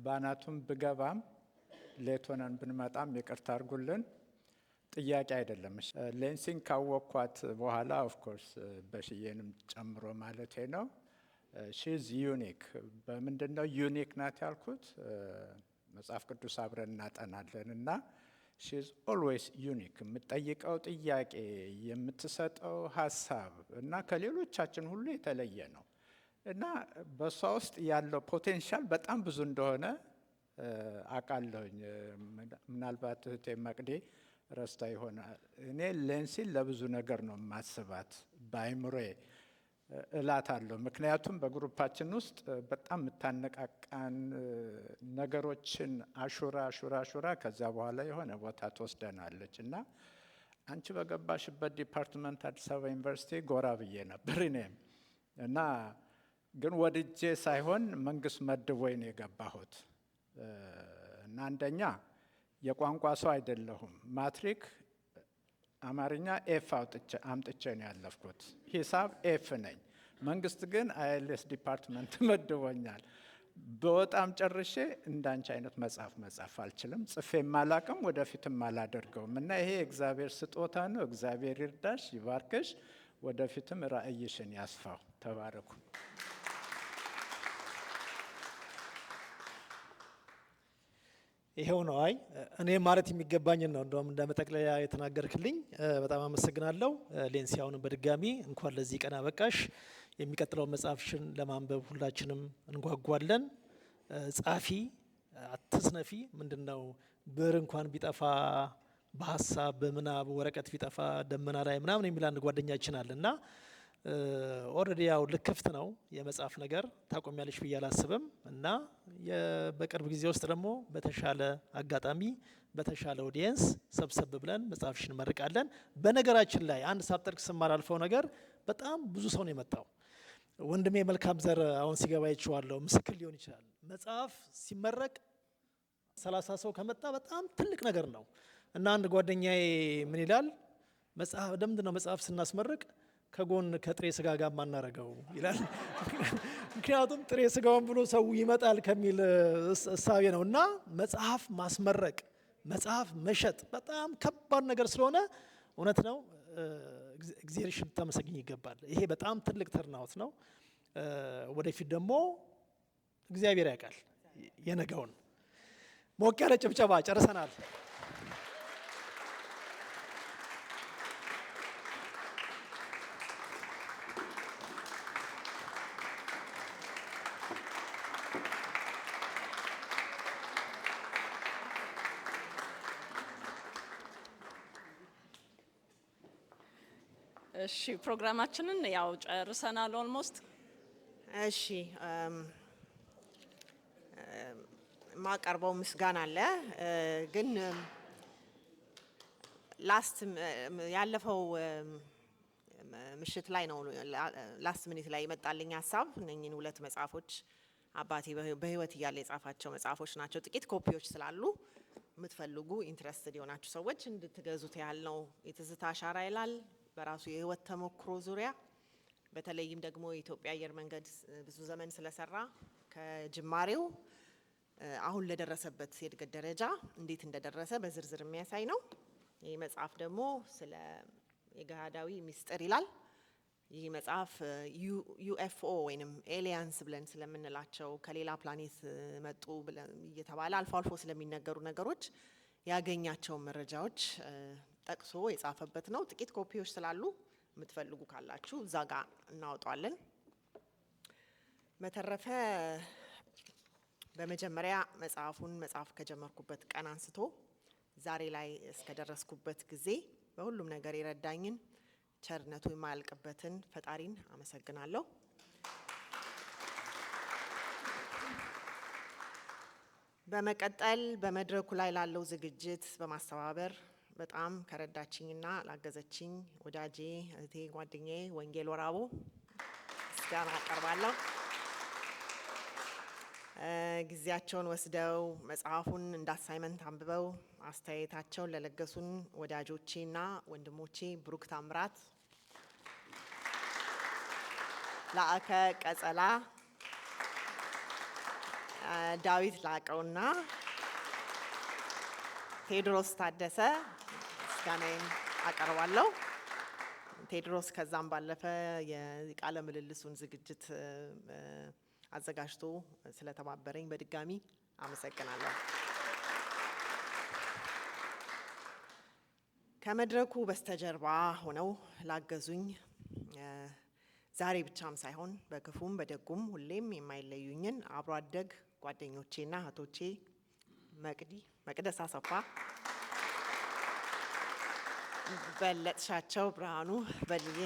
S10: በአናቱም ብገባም late ሆነን ብንመጣም ይቅርታ አድርጉልን። ጥያቄ አይደለም። ሌንሲን ካወቅኳት በኋላ፣ of course በሽዬንም ጨምሮ ማለቴ ነው፣ she's unique። በምንድን ነው unique ናት ያልኩት? መጽሐፍ ቅዱስ አብረን እናጠናለን እና she's always unique። የምትጠይቀው ጥያቄ፣ የምትሰጠው ሀሳብ እና ከሌሎቻችን ሁሉ የተለየ ነው እና በእሷ ውስጥ ያለው potential በጣም ብዙ እንደሆነ አውቃለሁኝ። ምናልባት እህቴ መቅዴ ረስታ ይሆናል። እኔ ሌንሲን ለብዙ ነገር ነው የማስባት፣ በአይምሮዬ እላታለሁ። ምክንያቱም በ group ኣችን ውስጥ በጣም የምታነቃቃን፣ ነገሮችን አሹራ አሹራ አሹራ ከዚያ በኋላ የሆነ ቦታ ትወስደናለች። እና አንቺ በገባሽበት department አዲስ አበባ ዩኒቨርሲቲ ጎራ ብዬ ነበር እኔም። እና ግን ወድጄ ሳይሆን መንግስት መድቦኝ ነው የገባሁት። እና አንደኛ የቋንቋ ሰው አይደለሁም። ማትሪክ አማርኛ F አምጥቼ ነው ያለፍኩት። ሂሳብ F ነኝ። መንግስት ግን ILS department መድቦኛል። በወጣም ጨርሼ እንዳንቺ አይነት መጽሐፍ መጻፍ አልችልም። ጽፌም አላቅም፣ ወደፊትም አላደርገውም። እና ይሄ የእግዚአብሔር ስጦታ ነው። እግዚአብሔር ይርዳሽ፣ ይባርክሽ፣ ወደፊትም ራእይሽን ያስፋው። ተባረኩ።
S3: ይሄው ነው። አይ፣ እኔ ማለት የሚገባኝን ነው እንደውም እንደ መጠቅለያ የተናገርክልኝ። በጣም አመሰግናለሁ ሌንሲ። አሁንም በድጋሚ እንኳን ለዚህ ቀን አበቃሽ። የሚቀጥለው መጽሐፍሽን ለማንበብ ሁላችንም እንጓጓለን። ጻፊ፣ አትስነፊ። ምንድን ነው፣ ብዕር እንኳን ቢጠፋ በሀሳብ በምናብ፣ ወረቀት ቢጠፋ ደመና ላይ ምናምን የሚል አንድ ጓደኛችን አለ። እና already ያው ልክፍት ነው የመጽሐፍ ነገር፣ ታቆሚያለሽ ብዬ አላስብም። እና በቅርብ ጊዜ ውስጥ ደግሞ በተሻለ አጋጣሚ በተሻለ audience ሰብሰብ ብለን መጽሐፍሽን እንመርቃለን። በነገራችን ላይ አንድ ሳልጠቅስ የማላልፈው ነገር በጣም ብዙ ሰው ነው የመጣው። ወንድሜ መልካም ዘር አሁን ሲገባ አይቼዋለሁ፣ ምስክር ሊሆን ይችላል። መጽሐፍ ሲመረቅ 30 ሰው ከመጣ በጣም ትልቅ ነገር ነው። እና አንድ ጓደኛዬ ምን ይላል፣ መጽሐፍ ለምንድን ነው መጽሐፍ ስናስመርቅ ከጎን ከጥሬ ስጋ ጋር ማናረገው ይላል። ምክንያቱም ጥሬ ስጋውን ብሎ ሰው ይመጣል ከሚል እሳቤ ነው። እና መጽሐፍ ማስመረቅ፣ መጽሐፍ መሸጥ በጣም ከባድ ነገር ስለሆነ እውነት ነው፣ እግዚአብሔርሽን ልታመሰግኝ ይገባል። ይሄ በጣም ትልቅ turnout ነው። ወደፊት ደግሞ እግዚአብሔር ያውቃል የነገውን። ሞቅ ያለ ጭብጨባ፣ ጨርሰናል።
S7: እሺ፣ ፕሮግራማችንን ያው ጨርሰናል almost።
S8: እሺ፣ የማቀርበው ምስጋና አለ፣ ግን last ያለፈው ምሽት ላይ ነው last minute ላይ የመጣልኝ ሀሳብ። እነኝህን ሁለት መጽሐፎች አባቴ በህይወት እያለ የጻፋቸው መጽሐፎች ናቸው። ጥቂት ኮፒዎች ስላሉ የምትፈልጉ interested የሆናችሁ ሰዎች እንድትገዙት ያህል ነው። የትዝታ አሻራ ይላል። በራሱ የህይወት ተሞክሮ ዙሪያ፣ በተለይም ደግሞ የኢትዮጵያ አየር መንገድ ብዙ ዘመን ስለሰራ ከጅማሬው አሁን ለደረሰበት የእድገት ደረጃ እንዴት እንደደረሰ በዝርዝር የሚያሳይ ነው። ይህ መጽሐፍ ደግሞ ስለ የገሃዳዊ ሚስጥር ይላል። ይህ መጽሐፍ UFO ወይንም aliens ብለን ስለምንላቸው፣ ከሌላ ፕላኔት መጡ እየተባለ አልፎ አልፎ ስለሚነገሩ ነገሮች ያገኛቸውን መረጃዎች ጠቅሶ የጻፈበት ነው። ጥቂት ኮፒዎች ስላሉ የምትፈልጉ ካላችሁ እዛ ጋር እናወጣዋለን። በተረፈ በመጀመሪያ መጽሐፉን መጽሐፍ ከጀመርኩበት ቀን አንስቶ ዛሬ ላይ እስከደረስኩበት ጊዜ በሁሉም ነገር የረዳኝን ቸርነቱ የማያልቅበትን ፈጣሪን አመሰግናለሁ። በመቀጠል በመድረኩ ላይ ላለው ዝግጅት በማስተባበር በጣም ከረዳችኝና ላገዘችኝ ወዳጄ፣ እህቴ፣ ጓደኛዬ ወንጌል ወራቦ ምስጋና አቀርባለሁ። ጊዜያቸውን ወስደው መጽሐፉን እንደ assignment አንብበው አስተያየታቸውን ለለገሱን ወዳጆቼና ወንድሞቼ ብሩክ ታምራት፣ ላእከ ቀጸላ፣ ዳዊት ላቀውና ቴዎድሮስ ታደሰ ምስጋናዬን አቀርባለሁ። ቴዎድሮስ ከዛም ባለፈ የቃለ ምልልሱን ዝግጅት አዘጋጅቶ ስለተባበረኝ በድጋሚ አመሰግናለሁ። ከመድረኩ በስተጀርባ ሆነው ላገዙኝ፣ ዛሬ ብቻም ሳይሆን በክፉም በደጉም ሁሌም የማይለዩኝን አብሮ አደግ ጓደኞቼና እህቶቼ መቅዲ መቅደስ አሰፋ፣ በለጥሻቸው ብርሃኑ፣ በልዬ፣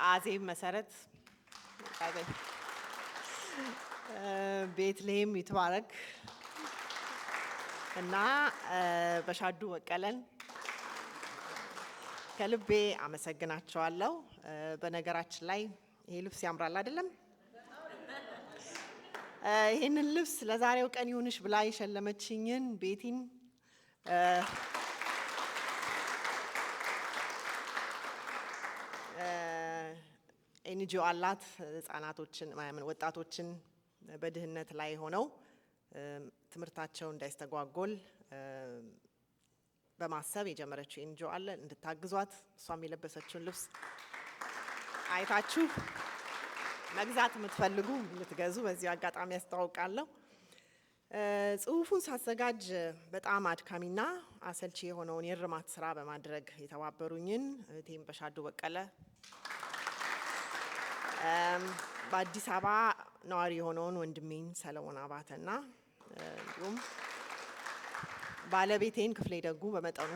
S8: አዜብ መሰረት፣ ቤትልሔም ይትባረክ እና በሻዱ በቀለን ከልቤ አመሰግናቸዋለሁ። በነገራችን ላይ ይሄ ልብስ ያምራል አይደለም? ይህንን ልብስ ለዛሬው ቀን ይሁንሽ ብላ የሸለመችኝን ቤቲን NGO አላት። ህጻናቶችን፣ ወጣቶችን በድህነት ላይ ሆነው ትምህርታቸው እንዳይስተጓጎል በማሰብ የጀመረችው NGO አለ። እንድታግዟት፣ እሷም የለበሰችውን ልብስ አይታችሁ መግዛት የምትፈልጉ እንድትገዙ በዚሁ አጋጣሚ ያስተዋውቃለሁ። ጽሁፉን ሳዘጋጅ በጣም አድካሚና አሰልቺ የሆነውን የእርማት ስራ በማድረግ የተባበሩኝን እህቴን በሻዱ በቀለ፣ በአዲስ አበባ ነዋሪ የሆነውን ወንድሜን ሰለሞን አባተና እንዲሁም ባለቤቴን ክፍሌ ደጉ በመጠኑ